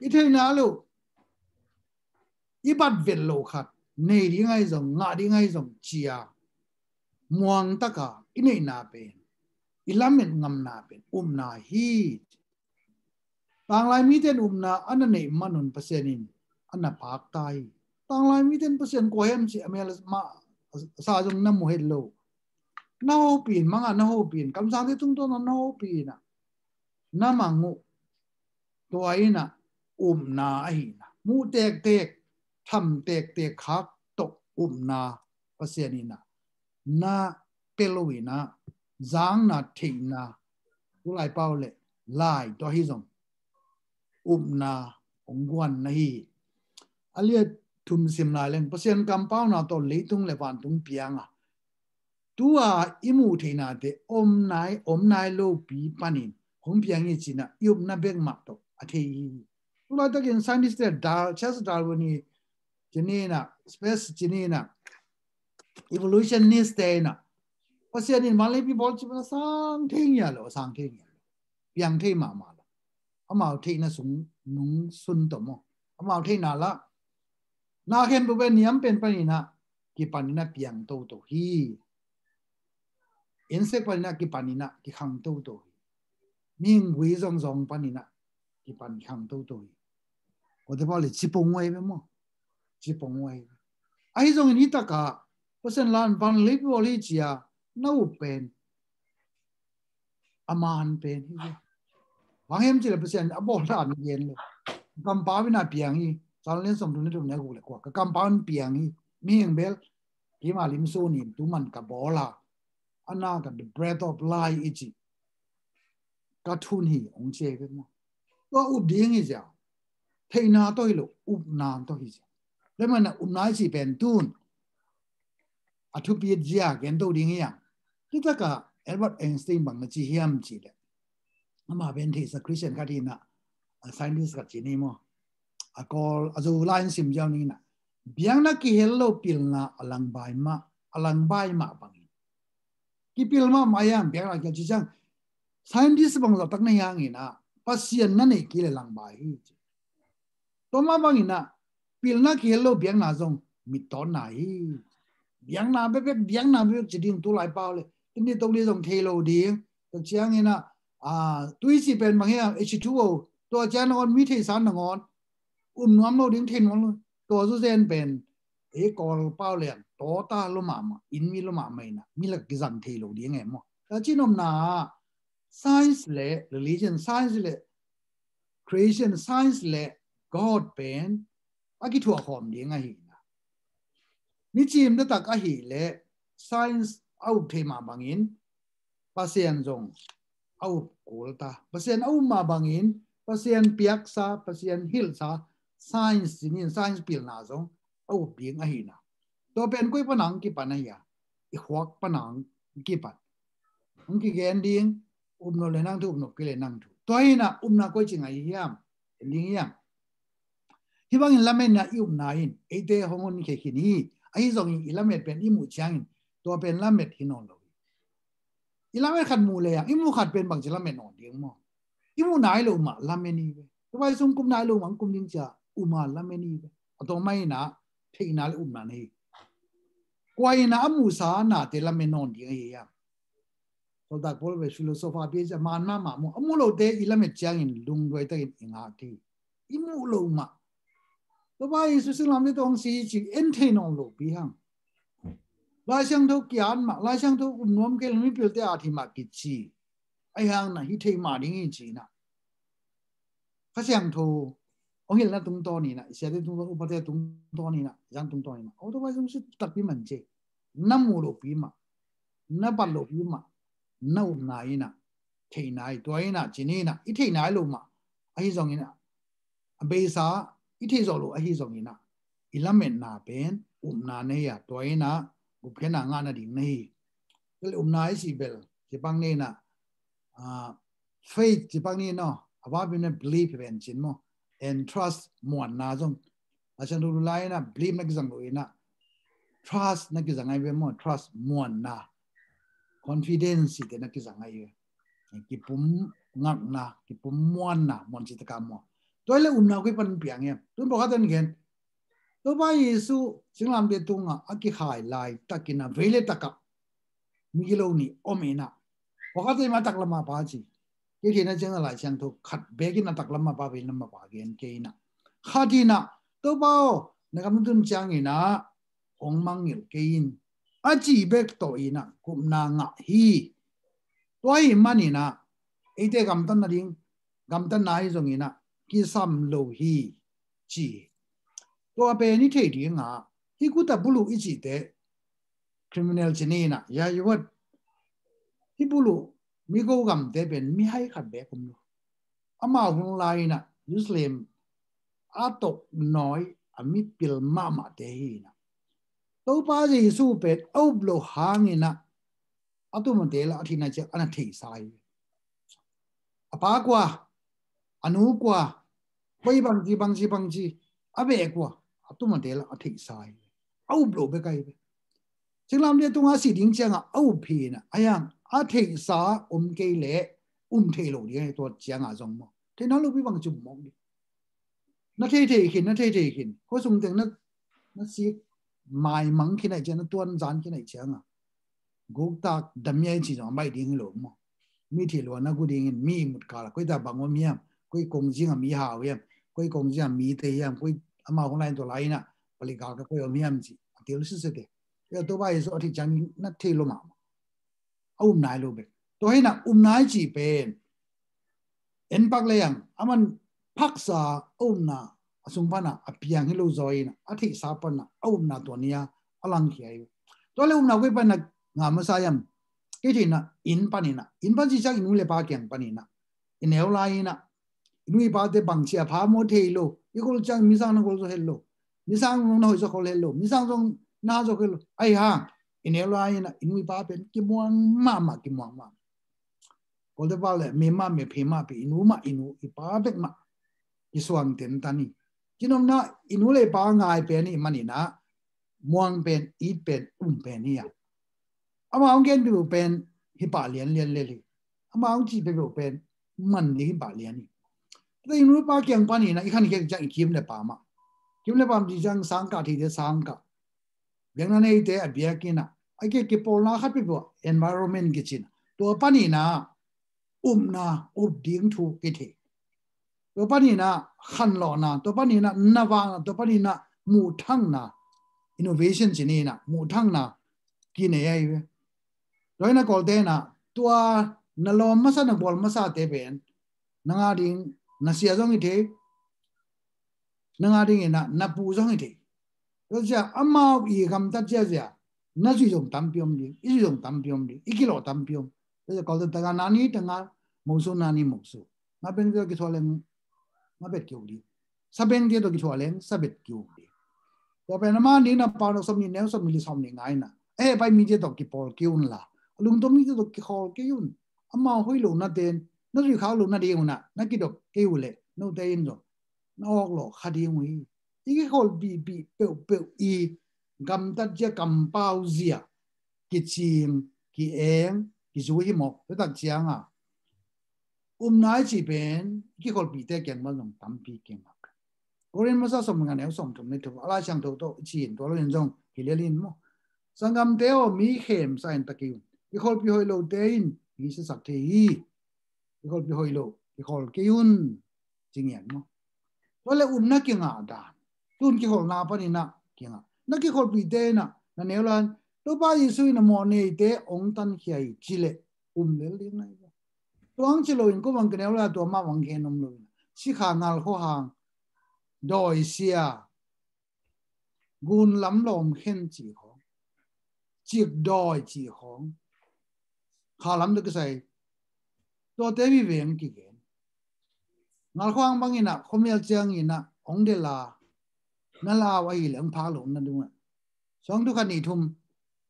I theih na lo, i bat vet lo khat, nei ding ahi zong, ngah ding ahi zong cia, muang taka, i neihna pen, i lamet ngamna pen, upna hi. Tanglai mite in upna a na neih manun Pasian in a na pakta hi. Tanglai mite in Pasian kua hiam ci a mel ma sa zong na mu het lo. Na hopih in, manga na hopih in, kamsangte tungtawn na hopih in a. Na mang uh, tua in a upna ahi na. Muh tektek, tham tektek khak tawh upna Pasian in a. Na pia lo in a, zangna theihna, tulai pau le, lai tua hi zong, upna, ong guan na hi. A liat thum sim lai leng, Pasian kampauna tawh leitung le vantung piang a. Tua i muh theihnate, om nai, om nai lo pi panin, hong piang hi cina, i upna bek mah tawh, a thei hi. Tulai takin scientist te Dar-, Charles Darwin hi, cina, space cina, evolutionist te na. Pasian in vanleipi bawl cih pen a sang thei ngia lo, a sang thei ngia lo. Piang thei mahmah lo. Amau theihna sung nung sun tawh maw. Amau theihna la. Na khempeuh pen niam pen panin a, kipan in a piang toto hi. Insek panin a kipan in a kikhang toto hi. Mihing gui zongzong panin a kipan khang toto hi. Kote pau le cipong wai be maw. Cipong wai. Ahi zongin hi taka, Pasian lan vanleipi bawl hi cia, na up pen. A man pen hi. Bang hiam ci le Pasian a bawl dan gen lo. Kampau in a piang hi. Sal len som tu ne tu ne gu le kua. Ka kampau in piang hi. Mihing bel. Kima lim su nin tu man ka bawl a. A na ka the breath of life i ci. Ka thun hi ong ci ve maw. Tua up ding hi cia. Theihna tawh hi lo, upna tawh hi cia. Le mana upna i ci pen tun. A thupi zia gen to ding hi a. Hi taka Albert Einstein bang na ci hiam ci le. Ama pen theisa Christian khat hi na, a scientist khat ci ni maw. A kawl, a zo lai in sim ziau ni na. Biakna kihel lo pilna a langbai mah, a langbai mah bangin. Kipil mahmah hiam biakna kihel ci ciang. Scientist bang zah tak na hiang in a, Pasian na neih kei le langbai hi. Tua mah bangin a, pilna kihel lo biakna zong mittawnna hi. Biakna bekbek, biakna bekbek ci ding tulai pau le. Tuni tok li zong thei lo ding. Tua ciangin a, a, tui ci pen bang hiam, H two O, Tua ciang nangawn mi theihsa nangawn um nuam lo ding, thei nuam lo. Tua zu zen pen ei Kawl pau leng tawta lua mahmah, inn mi lua mahmah inah mi lak kizang thei lo ding e maw. Tua ci-in omna ah science le religion, science le creation, science le God pen a kithuah khawm ding ahi na. Mi cim taktak ahih leh science a up thei mah bangin Pasian zong a up kul ta. Pasian a up mah bangin Pasian piaksa, Pasian hilhsa, science ci-in, science pilna zong a up ding ahi na. Tua pen koi pan a hong kipan ahi a, i khuak pan a hong kipan. Hong kigen ding, upnop le nang thu, upnop kei le nang thu. Tua hi na, upna koi ci ngah hiam? En ding hiam? Hih bangin lametna i upna in eite hong honkhia khin hi. Ahi zongin i lamet pen i muh ciangin tua pen lamet hi nawn lo hi. I lamet khat muh leh i muh khat pen bangci lamet nawn ding maw? I muh nai loh mah lamet ni ve. Tua vai sung kum nai loh mah kum ding cia, upna lamet ni ve. A tawh mai na, theihna le upna na hi. Kua in a muhsa nate lamet nawn ding ahi hiam? Sawltak Paul ve philosopher pi cia man mahmah maw, a muh lote i lamet ciangin lungduai takin i ngak thei. I muh loh mah. Tua vai Jesu singlamteh tawh hong si hi ci en thei nawn lo pi hang. Lai Siangtho kiat mah, Lai Siangtho um nuam kei lo, mipilte at hi mah kici. Ahi hang na hih thei mah ding hi ci na. Kha Siangtho hong hilhna tungtawn inah, i siate tungtawn, upate tungtawn inah, zan tungtawn inah, aw tua vai zong si takpi man ci. Na muh loh pi mah, na bat loh pi mah, na upna inah, theihna hi. Tua inah ci ni inah, i theih nai loh mah ahi zongin ah, a beisa i theih zawh loh ahi zongin ah, i lametna pen upna na hi a, tua inah gupkhiatna ngah nading na hi. Tua leh upna i cih bel, ci pak ni inah, ah, faith ci pak ni in aw, a va pen belief hi ven cin maw, and trust, muanna zong. A ciang tu lai inah belief na kizang loh inah trust na kizang ahi ve maw, trust, muanna, confidence te na kizang ahi ve. Kipum ngakna, kipum muanna, muan ci taka maw. Tua hi leh upna koi pan piang hiam? Tun pawlkhat ten gen, Topa Jesu singlamteh tungah a kikhai laitakin a vei le takah migilo nih om inah, pawlkhat in a taklam a pa ci. Kei theihna ciang a Lai Siangtho khat bekin a taklam a pa, veilam a pa gen kei inah, khat inah, Topa aw, na gam tun ciang inah hong mangngilh kei in, a cih bek tawh inah gupna ngah hi. Tua ahih man inah eite gamtat nading, gamtatna ahi zongin ah kisam lo hi ci. Tua pen i theih ding a, hih guta buluh i cihte, criminal ci ni inah, ya, i vat, hih buluh mi Go gamte pen mihai khat bek om lo. Amau hun lai inah Jerusalem a tawh nawi a mipil mahmahte hi inah, Topa Jesu pen a up loh hang inah a tumate lah a theihna ciang a na theihsa hi. A pa kua, a nu kua, koi bangci, bangci, bangci a beh kua, a tumate lah a theihsa hi. A up loh bek ahi ve. Singlamteh tungah a sih ding ciangah a up hi inah, ahi hang a theihsa om kei leh um thei lo ding ahi. Tua ciangah zong maw, theihna lopi bang ci mawk ding. Na thei thei khin, na thei thei khin, khua sung teng na, na sik maimang khin ahih ciang, na tuanzan khin ahih ciangah, guktak damia i cih zong a baih ding hi lo maw. Mi thih lua na gu dingin mi ihmut kal ah koi ta bang om hiam, koi kongzing ah mi hau hiam, koi kongzing ah mi tei hiam, koi amau hun lai in tua lai inah palik kal ah koi om hiam cih a tel sisete. Tua Topa Jesu a theih ciangin na thei lo mahmah. A um nai lo bek. Tua hi inah um nai cih pen en pak lei ang, aman phaksa a upna a sung pana a piang hi lo zaw inah, a theihsa pana a upna tua ni-a a langkhia hi. Tua leh upna koi pana ngah masa hiam? Kei theihna inn pan inah, inn pan cih ciang i nu le pa kiang pan inah, i neu lai inah, i nu i pate bangci a pha maw thei lo, i gol ciang mi sang na gol zaw het lo, mi sang na hoih zaw khol het lo, mi sang zong na zaw het lo. Ahi hang i neu lai inah i nu i pa pen kimuang mahmah, kimuang mahmah. Kolte pau leh me mah me phe mah pi, i nu mah i nu, i pa bek mah kisuang tentan hi. Cinopna, i nu le i pa ngai pen i hih man inah muang pen, it pen, um pen hi a. Amau hong genpih beuh pen hi pah lianlian lel hi. Amau hong cih pih beuh pen man ding hi pah lian hi. Tua i nu i pa kiang pan inah i khan khiat ciang i kim le pam ah, kim le pam cih ciang sangkah, theite sangkah, biakna neite a biakinn ah, a kipawlna khat peuhpeuh, environment kici inah, tua pan inah upna, up ding thu kithei. Tua paninah khanlawhna, tua paninah navakna, tua paninah muhthangna, innovation ci ninah muhthangna kinei ahi ve. Tua inah Kawltenah tua na lawm masa, na gual masate pen nang a ding na sia zong hi thei, nang a dinginah na pu zong hi thei. Tua zia amau i gamtat ziazia na zui zong tampi om ding, i zui zong tampi om ding, i kilawh tampi om. Tua zia Kawlte tanga nani tanga, mosu nani mosu. Nga bengte tawh kithuah leng nga bet kiu ding, sa bengte tawh kithuah leng sa bet kiu ding. Tua pen ama ning na pau na sawm nih neu sawm nih li sawm nih nga inah a heh pai mite tawh kipawl kei un la, a lungtom mite tawh kikhawl kei un. Amau hoih lo naten na zui khak lo nading unah na kidop kei uh leh note in zong na awk lawh kha ding uh hi. I kikholpihpih peuhpeuh i gamtat zia, kampau zia kicing, ki-eng, kizui hi mawk. Tua tak cianga upna i cih pen i kikholpihte kiang bang zong tampi kingak. Korin masa sawm nga neu sawm thum ni thum a Lai Siangtho tawh i cih in tua lo in zong hi lialin maw. Sanggamte aw, mi khemsa in ta kei un. Kikholpih hoih lote in mi siasak thei hi. Kikholpih hoih lo kikhawl kei un. Ci ngiat maw. Tua le upna kingah dan. Tun kikholna paninah kingah. Na kikholpihte inah na neu lan Topa Jesu in a mawh neite ong tankhia hi ci leh um lel ding na hi. Tua ang ci loin ko bang ka neu lai tua mah bang gen om lo inah sikha ngal khuahang, dawisia, gun lam lawm khen cih khawng, cikdawi cih khawng, kha lam tawh kisai tuate mi veng kigen. Ngal khuang bang inah khuamial ciang inah ong dela na lau ahi le ong phak lo na dungah suang thukhat nih thum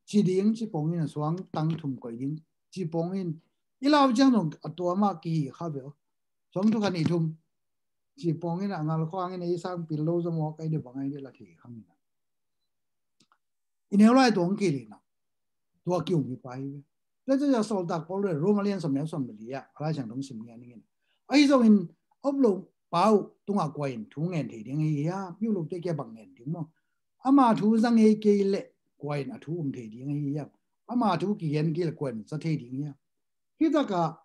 ci ding ci pong in, suang tang thum koih ding ci pong in i lau ciang zong a tua mah kihi kha ve. Suang thukhat nih thum ci pong in a ngal khuang in a i sang pil lo zong mawk ai de bang ai de la thei khang in a i neu lai tuang kei lina tua kiung hi pai ve. Tua cia sawltak Paul le Roma lian sawm neu sawm le li ah a Lai Siangtho sim ngia ning in ahi zongin op lo pau tungah kua in thu ngen thei ding ahi hiam? Piu lo te kia bang ngen ding maw? Ama thu za ngei kei le kua in a thu um thei ding ahi hiam? Ama thu kigen kei le kua in za thei ding hiam? Hi takah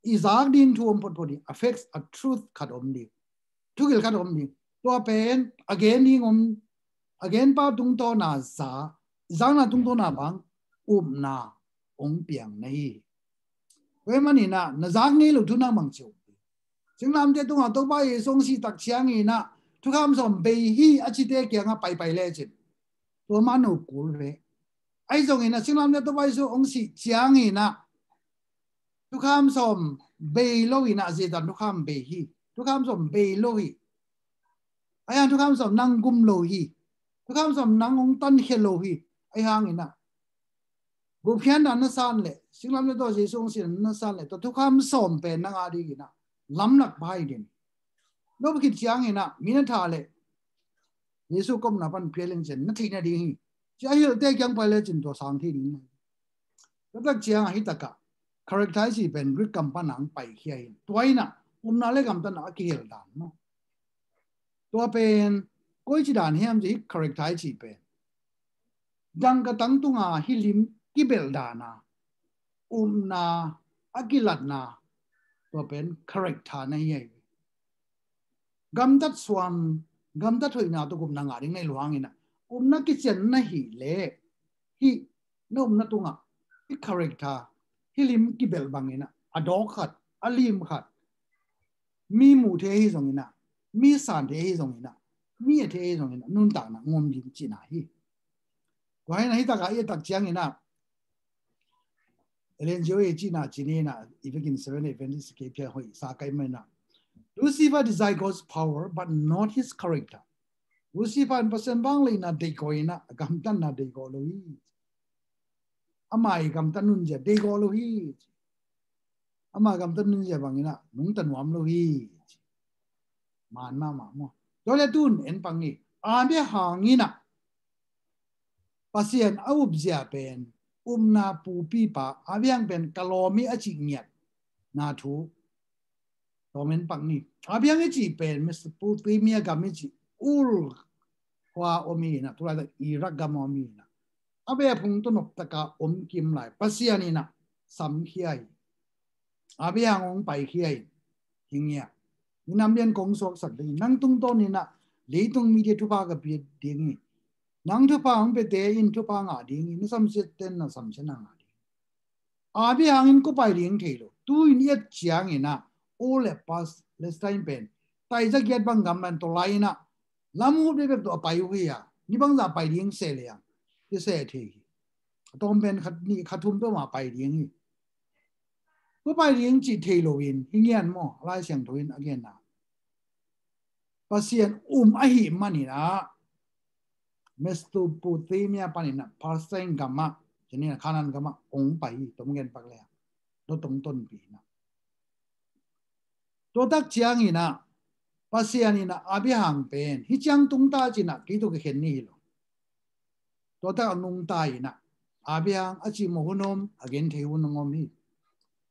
i zak ding thu om photphot in a facts, a truth khat om ding, thugil khat om ding. Tua pen a gen ding om, a gen pa tungtawna za, i zakna tungtawna bang upna ong piang na hi. Tua hi maninah na zak ngei lo thu nang bang ci om ding. Singlamteh tungah Topa Jesu hong sih tak cianginah thukham sawm bei hi a cite kiangah paipai lecin tua mah no kul ve. Ahi zonginah singlamteh Topa Jesu hong sih cianginah thukham sawm bei loinah a zitan thukham bei hi. Thukham sawm bei lo hi. Ahi hang thukham sawm nang gum lo hi. Thukham sawm nang hong tankhia lo hi. Ahi hanginah gupkhiatna na san le singlamteh tawh Jesu hong sihna na san le tua thukham sawm pen nang a dinginah lamlak pai ding. No khit cianginah mi na tha le Jesu komna pan pia leng cin na theih na ding hi. Ci a hilhte kiang pai lecin tua sang thei ding. Tua tak ciangah hi takah character i cih pen Greek kam pan ang paikhia hi. Tua inah upna le gamtatna a kihel dan maw? Tua pen koici dan hiam ci hi character i cih pen dangka tang tunga hi lim kibelh dana upna a kilatna tua pen character na hi ahi. Gamtat suan, gamtat hoihna tua upna ngah ding na hi luanginah upna kician na hi le hi na upna tungah hi character hi lim kibelh banginah a dawk khat, a lim khat, mi muh thei ahi zonginah, mi san thei ahi zonginah, mi a thei ahi zonginah nuntakna ngom ding cihna hi. Tua hinah hi takah i a tak cianginah Ellen G. White cihna cininah i vekin Seven Adventist kei phia hoih sa kai mainah Lucifer desire God's power but not his character. Lucifer in Pasian bang leina deihkawh inah a gamtatna deihkawh lo hi. Ama i gamtat nunzia deihkawh lo hi. Ama gamtat nunzia banginah nungta nuam lo hi. Man mahmah maw? Tua le tun en pang hi. A bia hanginah Pasian a upzia pen upna pupipa a biang pen ka lawmi a cih ngiat na thu tawmen pak ni. A biang i cih pen Mesopotamia gam i cih Ur khua om hi na, tulai tak Iraq gam om hi na. A bia phung tonok taka om kim lai Pasian inah samkhia hi. A biang ong paikhia hi. Kingia Minam lian kong suaksak ding hi. Nang tungtawn in ah leitung mite thupha ka pia ding hi. Nang thupha hong piate in thupha ngah ding hi. Na samsiatte in na samsiatna ngah ding hi. Abraham in kua pai ding thei lo. Tu-in i et ciangin ah, Ur le Palestine pen, tai za giat bang gam man tawh lai in ah, lam ut bekbek tawh a pai uh hi a, ni bangzah pai ding se leng kiseh thei hi. A tawm pen khat nih khat thum peuhmah pai ding hi. Kua pai ding cih thei loin hi ngian maw, a Lai Siangtho in a genna. Pasian um ahih manin ah Mesopotamia panin ah Palestine gamah, ci-in ah Canaan gamah hong pai hi, tom gen pak leng. Dotong tonpi in ah. Tua tak ciangin ah Pasian in ah Abraham pen hih ciang tung ta ci-in ah kei tawh kikhen ni hi lo. Tua tak a nungta in ah Abraham a cimawh hun om, a genthei hun om hi.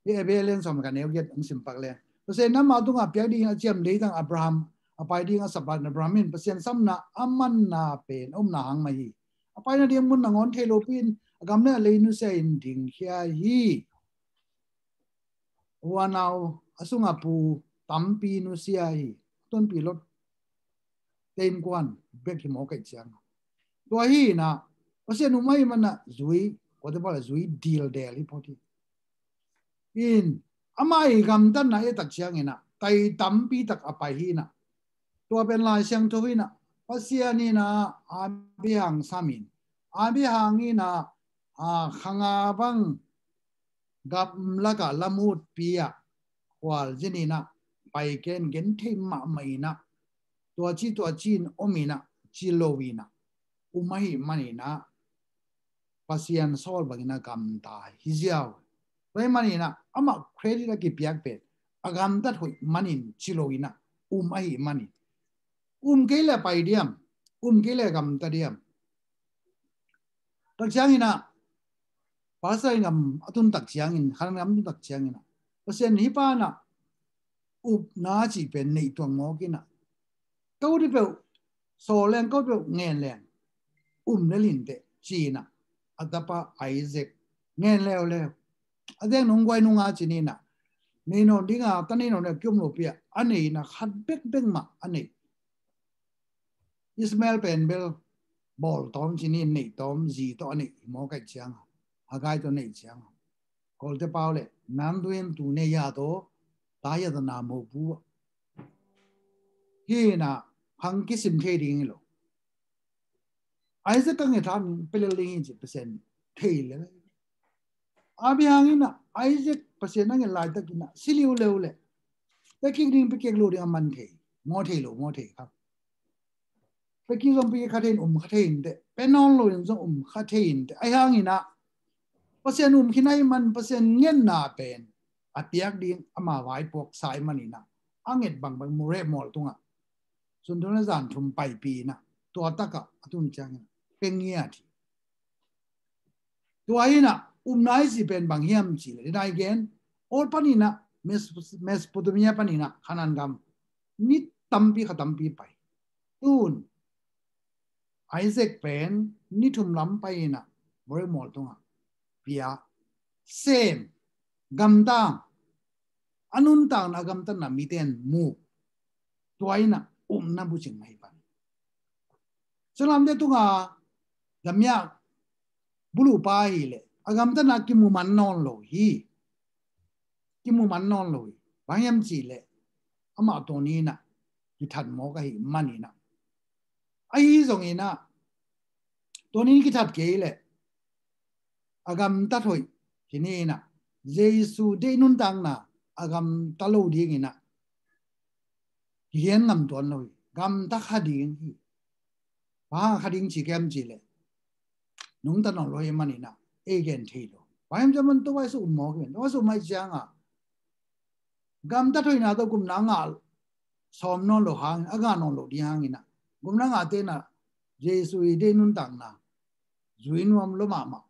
Hih Hebrew lian sawm le khat neu giat hong sim pak leng. Pasian in amah tungah piak ding a ciam leitang Abraham a pai ding a sap Abraham in Pasian samna a manna pen a umna hang mah hi. A pai nading mun nangawn thei lopi in a gam le a lei nusia in dingkhia hi. U a nau a sung a pu tampi nusia hi. Tonpi Lot te innkuan bek hi mawk ahih ciang. Tua hi in ah Pasian um ahih manin ah zui, kuate pau le zui dildel hi phot hi. In amah i gamtatna i et tak ciangin ah tai tampi tak a pai hi in ah. Tua pen Lai Siangtho in ah Pasian in ah Abraham sam in, Abraham in ah, a, khanga bang gamlak ah lam utpi ah khualzin in ah pai ken, genthei mahmah in ah, tua ci tua ci in om in ah, ci lo in ah, um ahih manin ah Pasian sawl bangin a gamta hi ziau. Tua ahih manin ah amah credit a kipiak pen a gamtat hoih manin ci lo in ah, um ahih manin. Um kei leh pai diam, um kei leh gamta diam. Tak ciangin ah Palestine gam a tun tak ciangin, Canaan gam a tun tak ciangin ah Pasian hih pa in ah upna cih pen neih tuak mawk in ah, ko dih peuh sawl leng, ko dih peuh ngen leng, um lel inteh ci-in ah a tapa Isaac ngen leuleu. A deng nung guai nung a ci-in ah nei nawn ding a, ta nei nawn ding a kiom lopi ah a nei in ah khat bekbek mah a nei. Ishmael pen bel bawl tawm ci-in neih tawm, zi tawh a neih hi mawk ahih ciang, Hagar tawh neih ciang. Kawlte pau leh, นั้นด้วยตัวเอง သူနဲ့ရသော သားရတနာမဟုတ်ဘူးပေါ့. Hi in ah hong kisim thei ding hi lo. Isaac ka nget hang pia lel ding hi ci Pasian thei lel. Abraham in ah Isaac Pasian a nget laitak in ah si liuleu leh, pia kik ding pia kik lo ding a man thei, maw thei lo, maw thei kha. Pia kik zong pia kik kha thei in, um kha thei inteh, pia nawn lo in zong um kha thei inteh. Ahih hangin ah Pasian um khin ahih man, Pasian ngetna pen a piak ding ama vaipuaksa ahih manin ah a nget bangbang mu reh mawl tungah sun thum le zan thum paipih in ah, tua tak ah a tun ciangin ah pia ngiat hi. Tua in ah upna i cih pen bang hiam cih leh, dai gen, Ur panin ah Mes-, Mesopotamia panin ah Canaan gam ni tampi kha tampi pai. Tun Isaac pen ni thum lam pai in ah, mu reh mawl tungah pia, sem, gamta, a nuntakna, a gamtatna mite in mu. Tua in ah upna bucing mah hi pan. Sanglamte tungah lamia bulupa hi leh a gamtatna kimu man nawn lo hi. Kimu man nawn lo hi. Bang hiam cih leh amah tawnin ah kithat mawk ahih manin ah. Ahi zongin ah tawnin kithat kei leh a gamtat hoih, ci-in ah Jesu deih nuntakna a gamta lo dingin ah kihian ngam tuan lo hi. Gamta kha ding hi. Bang hang kha ding ci kem cih leh nungta nawn lo hi manin ah ei gen thei lo. Bang hiam cih leh man tua vai suk um mawk hi. Tua vai suk mai ciang ah gamtat hoihna tawh gupna ngah sawm nawn lo hangin, a ngah nawn lo ding hangin ah, gupna ngahte in ah Jesu i deih nuntakna zui nuam lo mahmah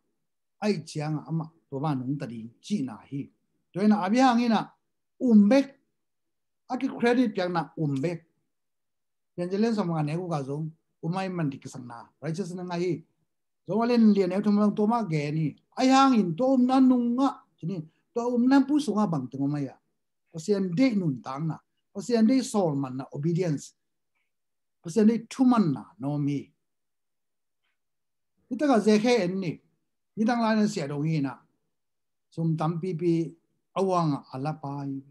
ahih ciang ah amah tua bang nungta ding cihna hi. Tua in ah Abraham in ah um bek, a ki credit piakna um bek. Piancil lian sawm le nga neu guk ah zong um ahih man ding kisakna, righteousness na ngah hi. Zong a lian lian neu thum ah zong tua mah gen hi. Ahih hangin tua upna nungah, ci-in, tua upna pu sungah bangteng om hiam? Pasian deih nuntakna, Pasian deih sawlmanna, obedience, Pasian deih thumanna nuam hi. Hi takah Zakhe en ni. Nidang lai-in a siah dong hi inah, sum tampipi a uangah a lapa hi.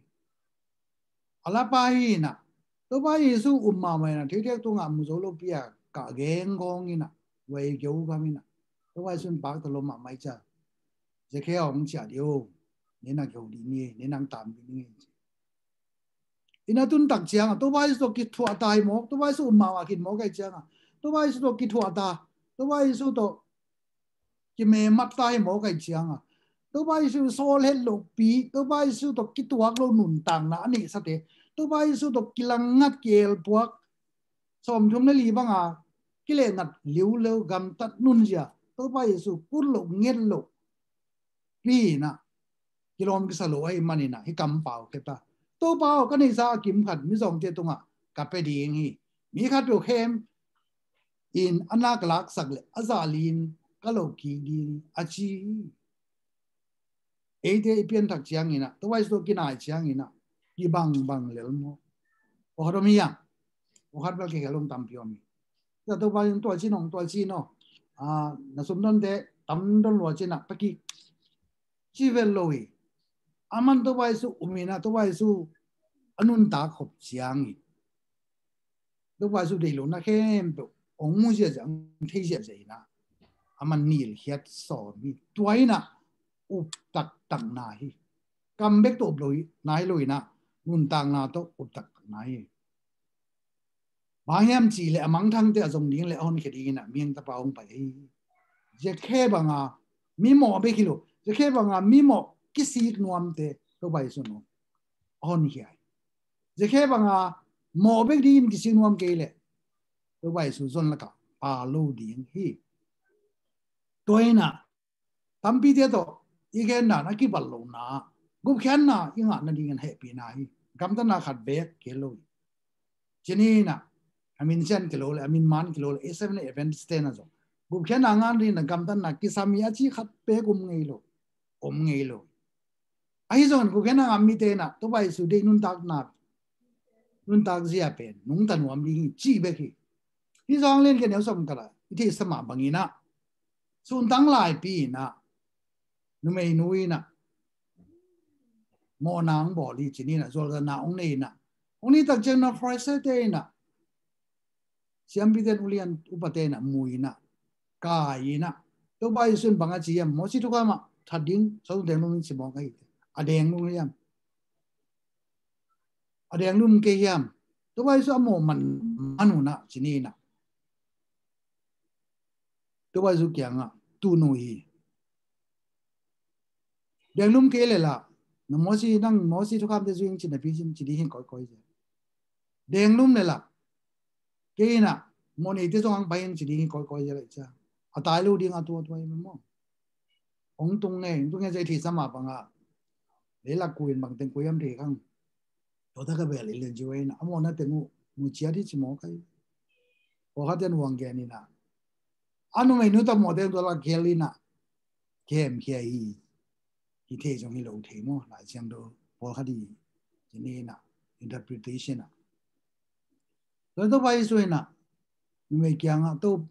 A lapa hi inah, Topa Jesu um mahmah inah, theithiak tungah mu zo lopi a kah genggong inah, vai geu gam inah, Topa Jesu in pakta lo mahmah hi ciang, Zakhe aw, hong ciah dih o, nang na geu ding hi, nang na tam ding hi. Inn a tun tak ciangah Topa Jesu tawh kithuah ta hi mawk, Topa Jesu um mahmah khin mawk ahih ciangah, Topa Jesu tawh kithuah ta, Topa Jesu tawh kimemat ta hi mawk ahih ciangah, Topa Jesu sawl het lohpi, Topa Jesu tawh kituak lo nuntakna a neihsate, Topa Jesu tawh kilangngat kielpuak, sawmthum le li banga kilehngat liulo gamtat nunzia, Topa Jesu kut loh nget loh pi inah kilawm kisa lo ahih man inah hih kam pau khia ta. Topa aw, ka neihsa a kim khat mizawngte tungah ka pia ding hi. Mi khat peuh khem in a na ka laksak leh a zah li-in ka lo kik ding hi, a ci hi. Eite i pianthak ciang inah, Topa Jesu tawh kinai ciang inah kibangbang lel maw? Pawlkhat om hi a, pawlkhat bel kikhel lo tampi om hi. Tua Topa in tua ci-in hong, tua ci-in aw, ah, na sumdonte tamdon lua ci-in ah pia kik, ci vet lo hi. Aman Topa Jesu um inah, Topa Jesu a nuntak khop ciangin, Topa Jesu deih lohna khempeuh hong mu ziahziah, hong thei ziahziah inah, aman nilkhiat sawm hi. Tua inah up taktakna hi. Kam bek tawh up lo hi, na hi lo inah, nuntakna tawh up taktakna hi. Bang hiam cih leh a mangthangte a zong ding le a honkhia ding inah Mihing Tapa hong pai hi. Zakhe banga mimawh bek hi lo, Zakhe banga mimawh kisik nuamte Topa Jesu in hong honkhia hi. Zakhe banga mawh bek dingin kisik nuam kei leh Topa Jesu zon lakah pha lo ding hi. Tua inah tampite tawh i gendan a kibat lohna, gupkhiatna i ngah nadingin hehpihna hi. Gamtatna khat beek kei lo hi. Ci-in inah, a min sian kei lo le, a min man kei lo le, A seven Adventist-te na zong gupkhiatna ngah nadingin a gamtatna kisam hi a ci khat beek om ngei lo. Om ngei lo. Ahi zongin gupkhiatna ngah mite inah Topa Jesu deih nuntakna, nuntak zia pen nungta nuam ding hi cih bek hi. Hih zong lian kei neu sawm kala i theihsa mah bang inah, suntang laipi inah numeinu inah mawhna hong bawl hi ci-in inah, zualzatna hong nei inah, hong ni tak ciang inah Pharisee-te inah, siampite in, ulian upate inah mu inah, kai inah, Topa Jesu in bang a ci hiam? Mawsi thukham ah that ding, sawltak denglum in ci mawk ahi. A denglum hiam? A denglum kei hiam? Topa Jesu a mawh man, man un ah ci-in inah, Topa Jesu kiangah tun uh hi. Denglum kei le lah, na Mawsi, nang Mawsi thukhamte zui ing ci napi cin ci ding hi kawikawi zia. Denglum le lah, kei inah mawhneite zong hong pai ing ci ding hi kawikawi zia lai cia. A tai lo ding a tua tua hi maw? Hong tung nge, hong tung nge zia i theihsa mah bangah, leilak ku in bangteng ku hiam thei khang. Tua tak a bel i lian ci uh inah, a mawhna teng uh mu ciat hi ci mawk ahi. Pawlkhat in uang gen inah, a numeinu tawh mawhte tua lak khel inah kihemkhia hi. Hi thei zong hi lo thei maw, Lai Siangtho pawlkhat hi ci-in inah, interpretation ah. Tua Topa Jesu inah numei kiangah, to,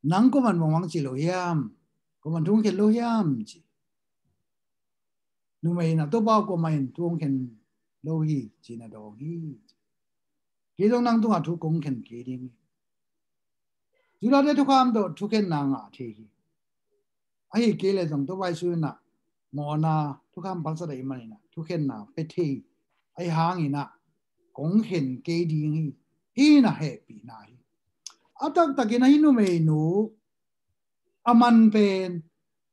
nang kuaman bangmah ci lo hiam? Kuaman thu hong khen lo hiam ci. Numei inah, Topa aw, kuamah in thu hong khen lo hi ci-in a dawng hi. Kei zong nang tungah thu kong khen kei ding hi. Judate thukham tawh thukhenna ngah thei hi. Ahi kei leh zong Topa Jesu inah mawhna thukham palsat ahih man inah thukhenna pia thei ahih hang inah kong khen kei ding hi. Hih inah hehpihna hi. A taktak inah hih numeinu a man pen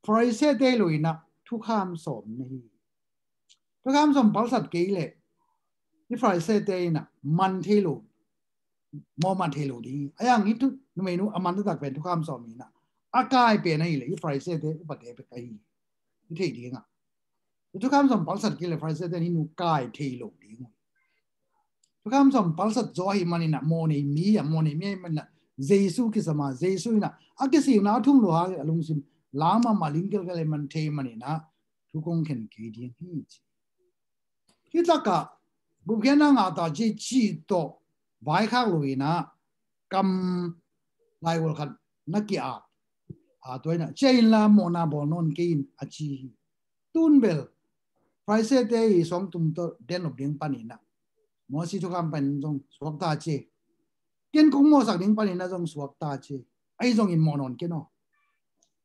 Pharisee-te lo inah thukham sawm na hi. Thukham sawm palsat kei leh hih Pharisee-te inah man thei lo, mawhmat thei lo ding hi. Ahih hang hih thu, numeinu a man taktak pen thukham sawm inah a kai pen ahih leh hih Pharisee-te upate bek ahi hi. Hih theih dingah, thukham sawm palsat kei leh Pharisee-te in hih nu kai thei lo ding uh. Thukham sawm palsat zaw ahih man inah mawhnei mi a, mawhnei mi ahih man inah Jesu kisam a, Jesu inah a kisikna a thum lo hang a lungsim lang mahmah, ling kelkel ahih man thei man inah thu kong khen kei ding hi ci. Hih takah Gupkhiatna ngah ta ci, ci tawh vaikhak lo in ah, kam laigual khat na ki-at, a, tua in ah, cia inla mawhna bawl nawn kei in, a ci hi. Tun bel Pharisee-te i suangtum tawh den nop ding panin ah, Moses thukham panin zong suak ta ci. Ken kong mawhsak ding panin ah zong suak ta ci. Ahi zongin mawh nawn ken aw.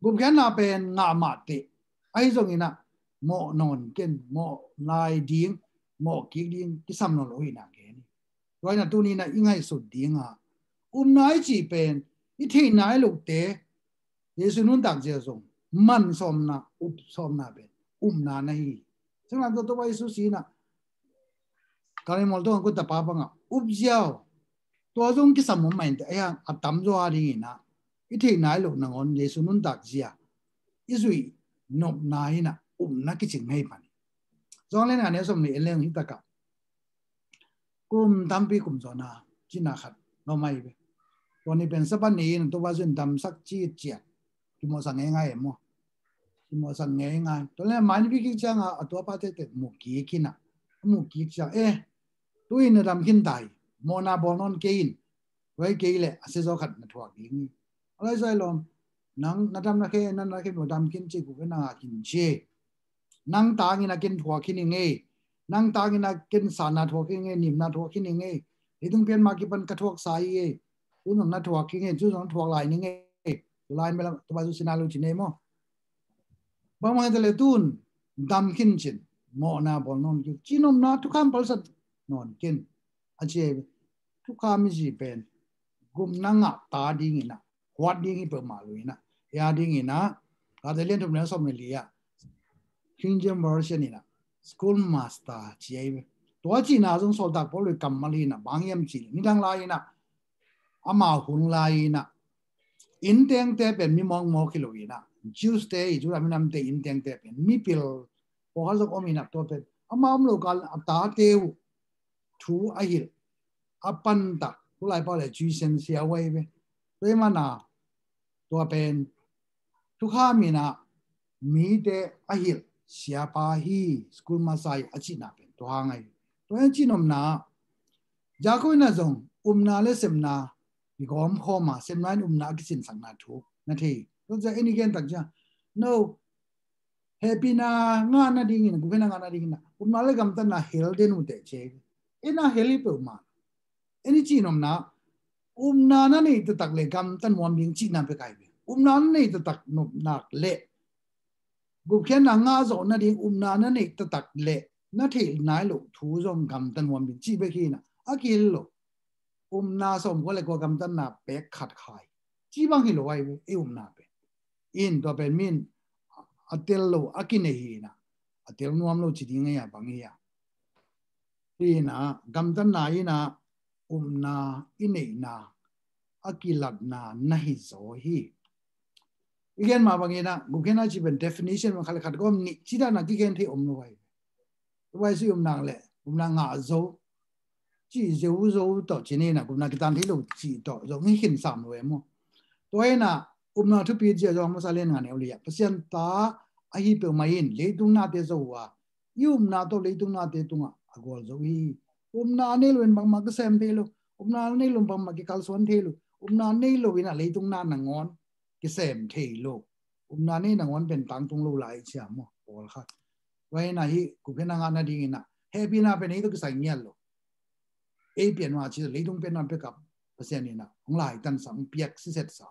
Gupkhiatna pen ngah mah teh, ahi zongin ah mawh nawn ken, mawh lai ding, mawh kik ding kisam nawn lo hi na gen hi. Tua in ah tuni in ah i ngaihsut ding a, upna i cih pen i theih nai lote, Jesu nuntak zia zong man sawmna, up sawmna pen upna na hi. Singlam tawh Topa Jesu si in ah, Kalvari mual tawh a kut tapa bang a up ziau, tua zong kisam om mah in teh, ahi hang a tamzaw a ding in ah i theih nai loh nangawn Jesu nuntak zia i zuih nopna in ah upna kicing hi pan hi. Johan lian nga, neu sawm le li en leng hi tak a, kum tampi kum zawhna cihna khat na om ahi ve. Tua ni pen Sabbath ni in Topa Jesu in damsak ci ciat kimawhsak ngeingai e maw. Kimawhsak ngeingai. Tua leh mai ni pi kik ciang a, a tuapa tete mu kik in ah, mu kik ciang, eh, tu in na dam khin ta hi, mawhna bawl nawn kei in, tua hi kei leh a siazaw khat na thuak ding hi. A lai zai lawm, nang na dam na khe, na na khe mu dam khin ci, gupkhiatna ngah khin ci. Nang tangin a ken thuak khin hi ngei. Nang tangin a ken sanna thuak khin hi ngei, nimna thuak khin hi ngei. Leitung pian ma kipan ka thuaksa hi ngei. Tu zong na thuak khin hi ngei, tu zong na thuak lai ni ngei. Tu lai mela Topa Jesu sina lo ci nei maw. Bangmah hi ta leh tun dam khin cin, mawhna bawl nawn kei, ci nopna thukham palsat nawn ken, a ci hi. Thukham i cih pen gupna ngah ta ding in ah, huat ding hi peuhmah lo in ah, hi a ding in ah, Late lian thum neu sawm le li ah, King James Version in ah school master ci ahi ve. Tua cihna zong sawltak Paul i kammal hi in ah, bang hiam cih leh nidang lai in ah, amau hun lai in ah, inntengte pen mi mawkmawk hi lo in ah, Jews-te i, Judah minamte inntengte pen mipil pawlkhat zong om in ah, tua pen ama om lo kal a tate uh thu a hilh, a pantak, tulai pau leh tuition sia uh ahi ve. Tua ahih manin ah tua pen thukham in ah mite a hilh siapa hi, school master hi a cihna pen tua hang ahi. Tua hi a, ci nopna, Jakob in ah zong upna le sepna kigawm khawm a, sepna in upna a kisinsakna thu na thei. Tua ciang en i gen tak ciang, no, hehpihna ngah nadingin, gupkhiatna ngah nadingin ah upna le gamtatna hel den uh teh ci hi. En ah hel hi peuhmah. En i ci nopna, upna na neih taktak leh gamta nuam ding cihna pek ahi ve. Upna na neih taktak nopna leh gupkhiatna ngah zawh nading upna na neih taktak leh na theih nai loh thu zong gamta nuam ding cih bek hi in ah, a kihel lo. Upna sawmkua le kua gamtatna pek khat khai, ci bang hi lo ahi ve, i upna pen. In tua pen min a tel lo a kinei hi in ah, a tel nuam lo ci ding ahi a, bang hi a. Hi in ah, gamtatna in ah upna i neihna a kilatna na hi zaw hi. I gen mah bangin ah, gupkhiatna cih pen definition bang khat le khat gawm nih cih dan a kigen thei om lo ahi. Tua bang i upna le, upna ngah zo, cih zo zo tawh ci ni in ah, gupna kitan thei lo cih tawh zong hi khin sam lo e maw. Tua hi in ah, upna thupi zia zong Moses lian nga neu li ah, Pasian ta ahi peuhmah in leitung nate zo uh a, i upna tawh leitung nate tungah a gualzo hi. Upna a nei lo in bangmah kisem thei lo. Upna a nei lo in bangmah kikalsuan thei lo. Upna a nei lo in ah leitung na nangawn kisem thei lo. Upna nei nangawn pen tangtung lo lai cia maw, pawlkhat. Tua hi in ah, hih gupkhiatna ngah nadingin ah hehpihna pen ei tawh kisai ngiat lo. Ei pian mah ci, leitung pian mah pek a Pasian in ah hong laitansa, hong piak sisetsa.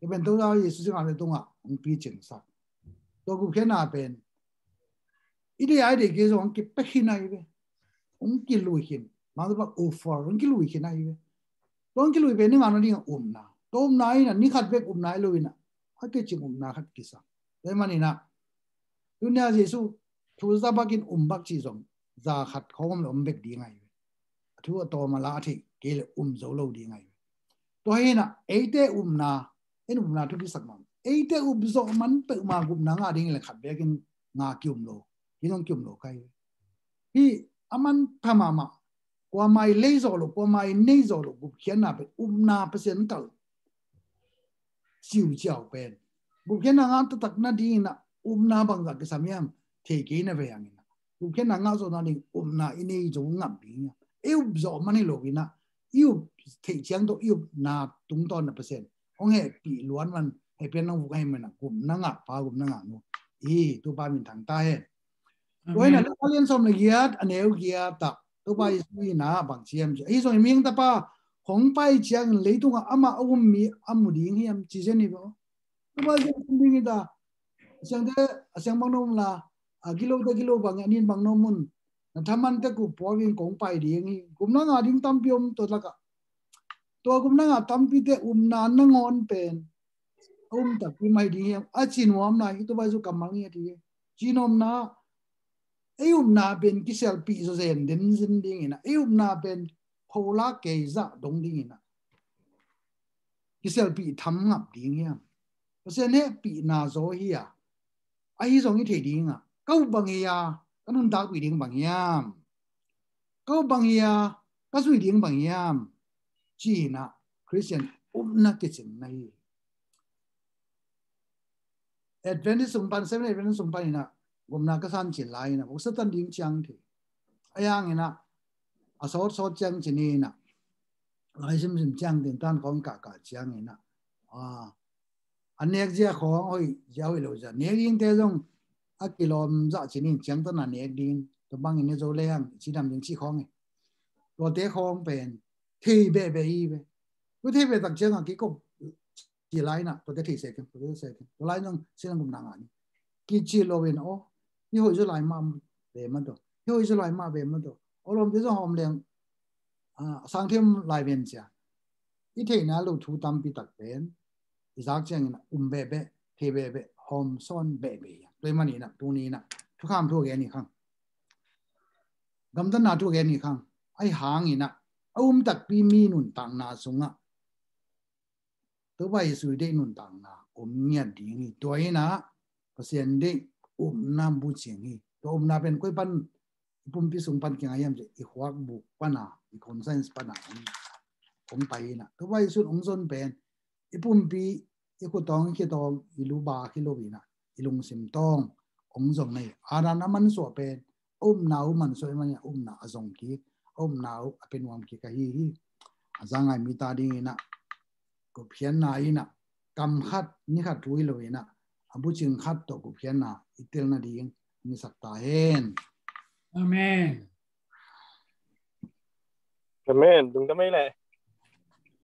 Ei pen Topa Jesu singlamteh tungah hong picingsa. Tua gupkhiatna pen i deih a i deih kei zong hong kipia khin ahi ve. Hong kilui khin. Mangpa offer hong kilui khin ahi ve. Tua hong kilui pen i ngah nading a upna. Tua upna in ah ni khat bek upna hi lo in ah, a kicing upna khat kisam. Tua ahih manin ah, tuni a Jesu thu za bak in um bak cih zong za khat khawng om le om bek ding ahi ve. A thu a tawm a la a theih kei le um zo lo ding ahi ve. Tua hi in ah, eite upna, en upna thupisak man, eite up zawh man peuhmah gupna ngah ding le khat bekin ngah kium lo, hi zong kium lo ka hi ve. Hih a manpha mahmah, kuamah i lei zawh loh, kuamah i nei zawh loh gupkhiatna pen upna, Pasian kal ciuciau pen. Gupkhiatna ngah taktak nadingin ah upna bangzah kisam hiam thei kei na ve hangin ah, Gupkhiatna ngah zawhna ding upna i nei zong ngam ding hi. I up zawh man hi lo in ah, i up theih ciang tawh i upna tungtawn ah Pasian hong hehpih luat man, hehpih in hong vuk ahih manin ah gupna ngah pa, gupna ngah nu i hi, Topa min thang ta hen. Tua hi in ah Luka lian sawm le giat, a neu giat ah Topa Jesu in ah bang ci hiam cih leh, ahi zongin Mihing Tapa hong pai ciangin leitungah amah a um mi a mu ding hiam, ci zen hi ve aw. Topa Jesu ding hi ta. A siangte, a siang bang na om la, a gilo te gilo bang, a nin bang na om un, na thaman tek uh pua in kong pai ding hi. Gupna ngah ding tampi om tua lakah. Tua gupna ngah tampite upna nangawn pen a um takpi mai ding hiam, a ci nuam lai hi. Topa Jesu kammal ngiat hi. Ci nuamna, ei upna pen kisialpih zawzen den zin ding in ah, ei upna pen pholak kei zah dong ding in ah, kisialpih tham ngap ding hiam? Pasian hehpihna zaw hi a, ahi zong i theih ding ah, ka up bang hi a, ka nuntakpih ding bang hiam? Ka up bang hi a, ka zui ding bang hiam? Ci in ah Khristian upna kicing na hi. Adventist sung pan, Seventh Adventist sung pan in ah gupna ka san cin lai in ah, vok Satan ding ciang thei. A yang in ah, a sawt sawt ciang cin in ah, lai sim sim ciang tin tan kong kah kah ciang in ah, a, a nek zia khawng hoih zia hoih lo zia nek ding te zong a kilawm zah cin in ciang tan a nek ding, tua bang in ne zo leng ci dam ding ci khawng hi. Tuate khawng pen thei beh beh hi ve. Tua thei beh tak ciang a kikop ci lai in ah, tuate thei se keng, tuate se keng. Tua lai zong silang gupna ngah ni. Kici lo in aw, hi hoih zaw lai mah ve mah tawh, hi hoih zaw lai mah ve mah tawh, aw lawmte zong hawm leng, a, sang them lai ven cia. I theihna lo thu tampi tak pen i zak ciangin ah um beh beh, thei beh beh, hawm sawn beh beh hi. Tua ahih manin ah tuni in ah thukham thu a gen hi khang. Gamtatna thu a gen hi khang. Ahi hangin ah a um takpi mi nuntakna sungah Topa Jesu deih nuntakna om ngiat ding hi. Tua in ah Pasian deih upna bucing hi. Tua upna pen koi pan, i pumpi sung pan kinga hiam cih leh i khuak buk pan a, i conscience pan a hong, hong pai in ah, Topa Jesu in hong zon pen i pumpi, i khut tawng, i khia tawng, i lu ba hi lo in ah, i lungsim tawng hong zong na hi. Adam a mansuah pen a upna uh mansuah ahih manin a upna a zong kik, a upna uh a pia nuam kik ahi hi. A za ngai mite ading in ah gupkhiatna in ah kam khat ni khat thu hi lo in ah, a bucing khat tawh gupkhiatna i tel nading hong hisak ta hen. Amen. Amen. Lungdam ei leh.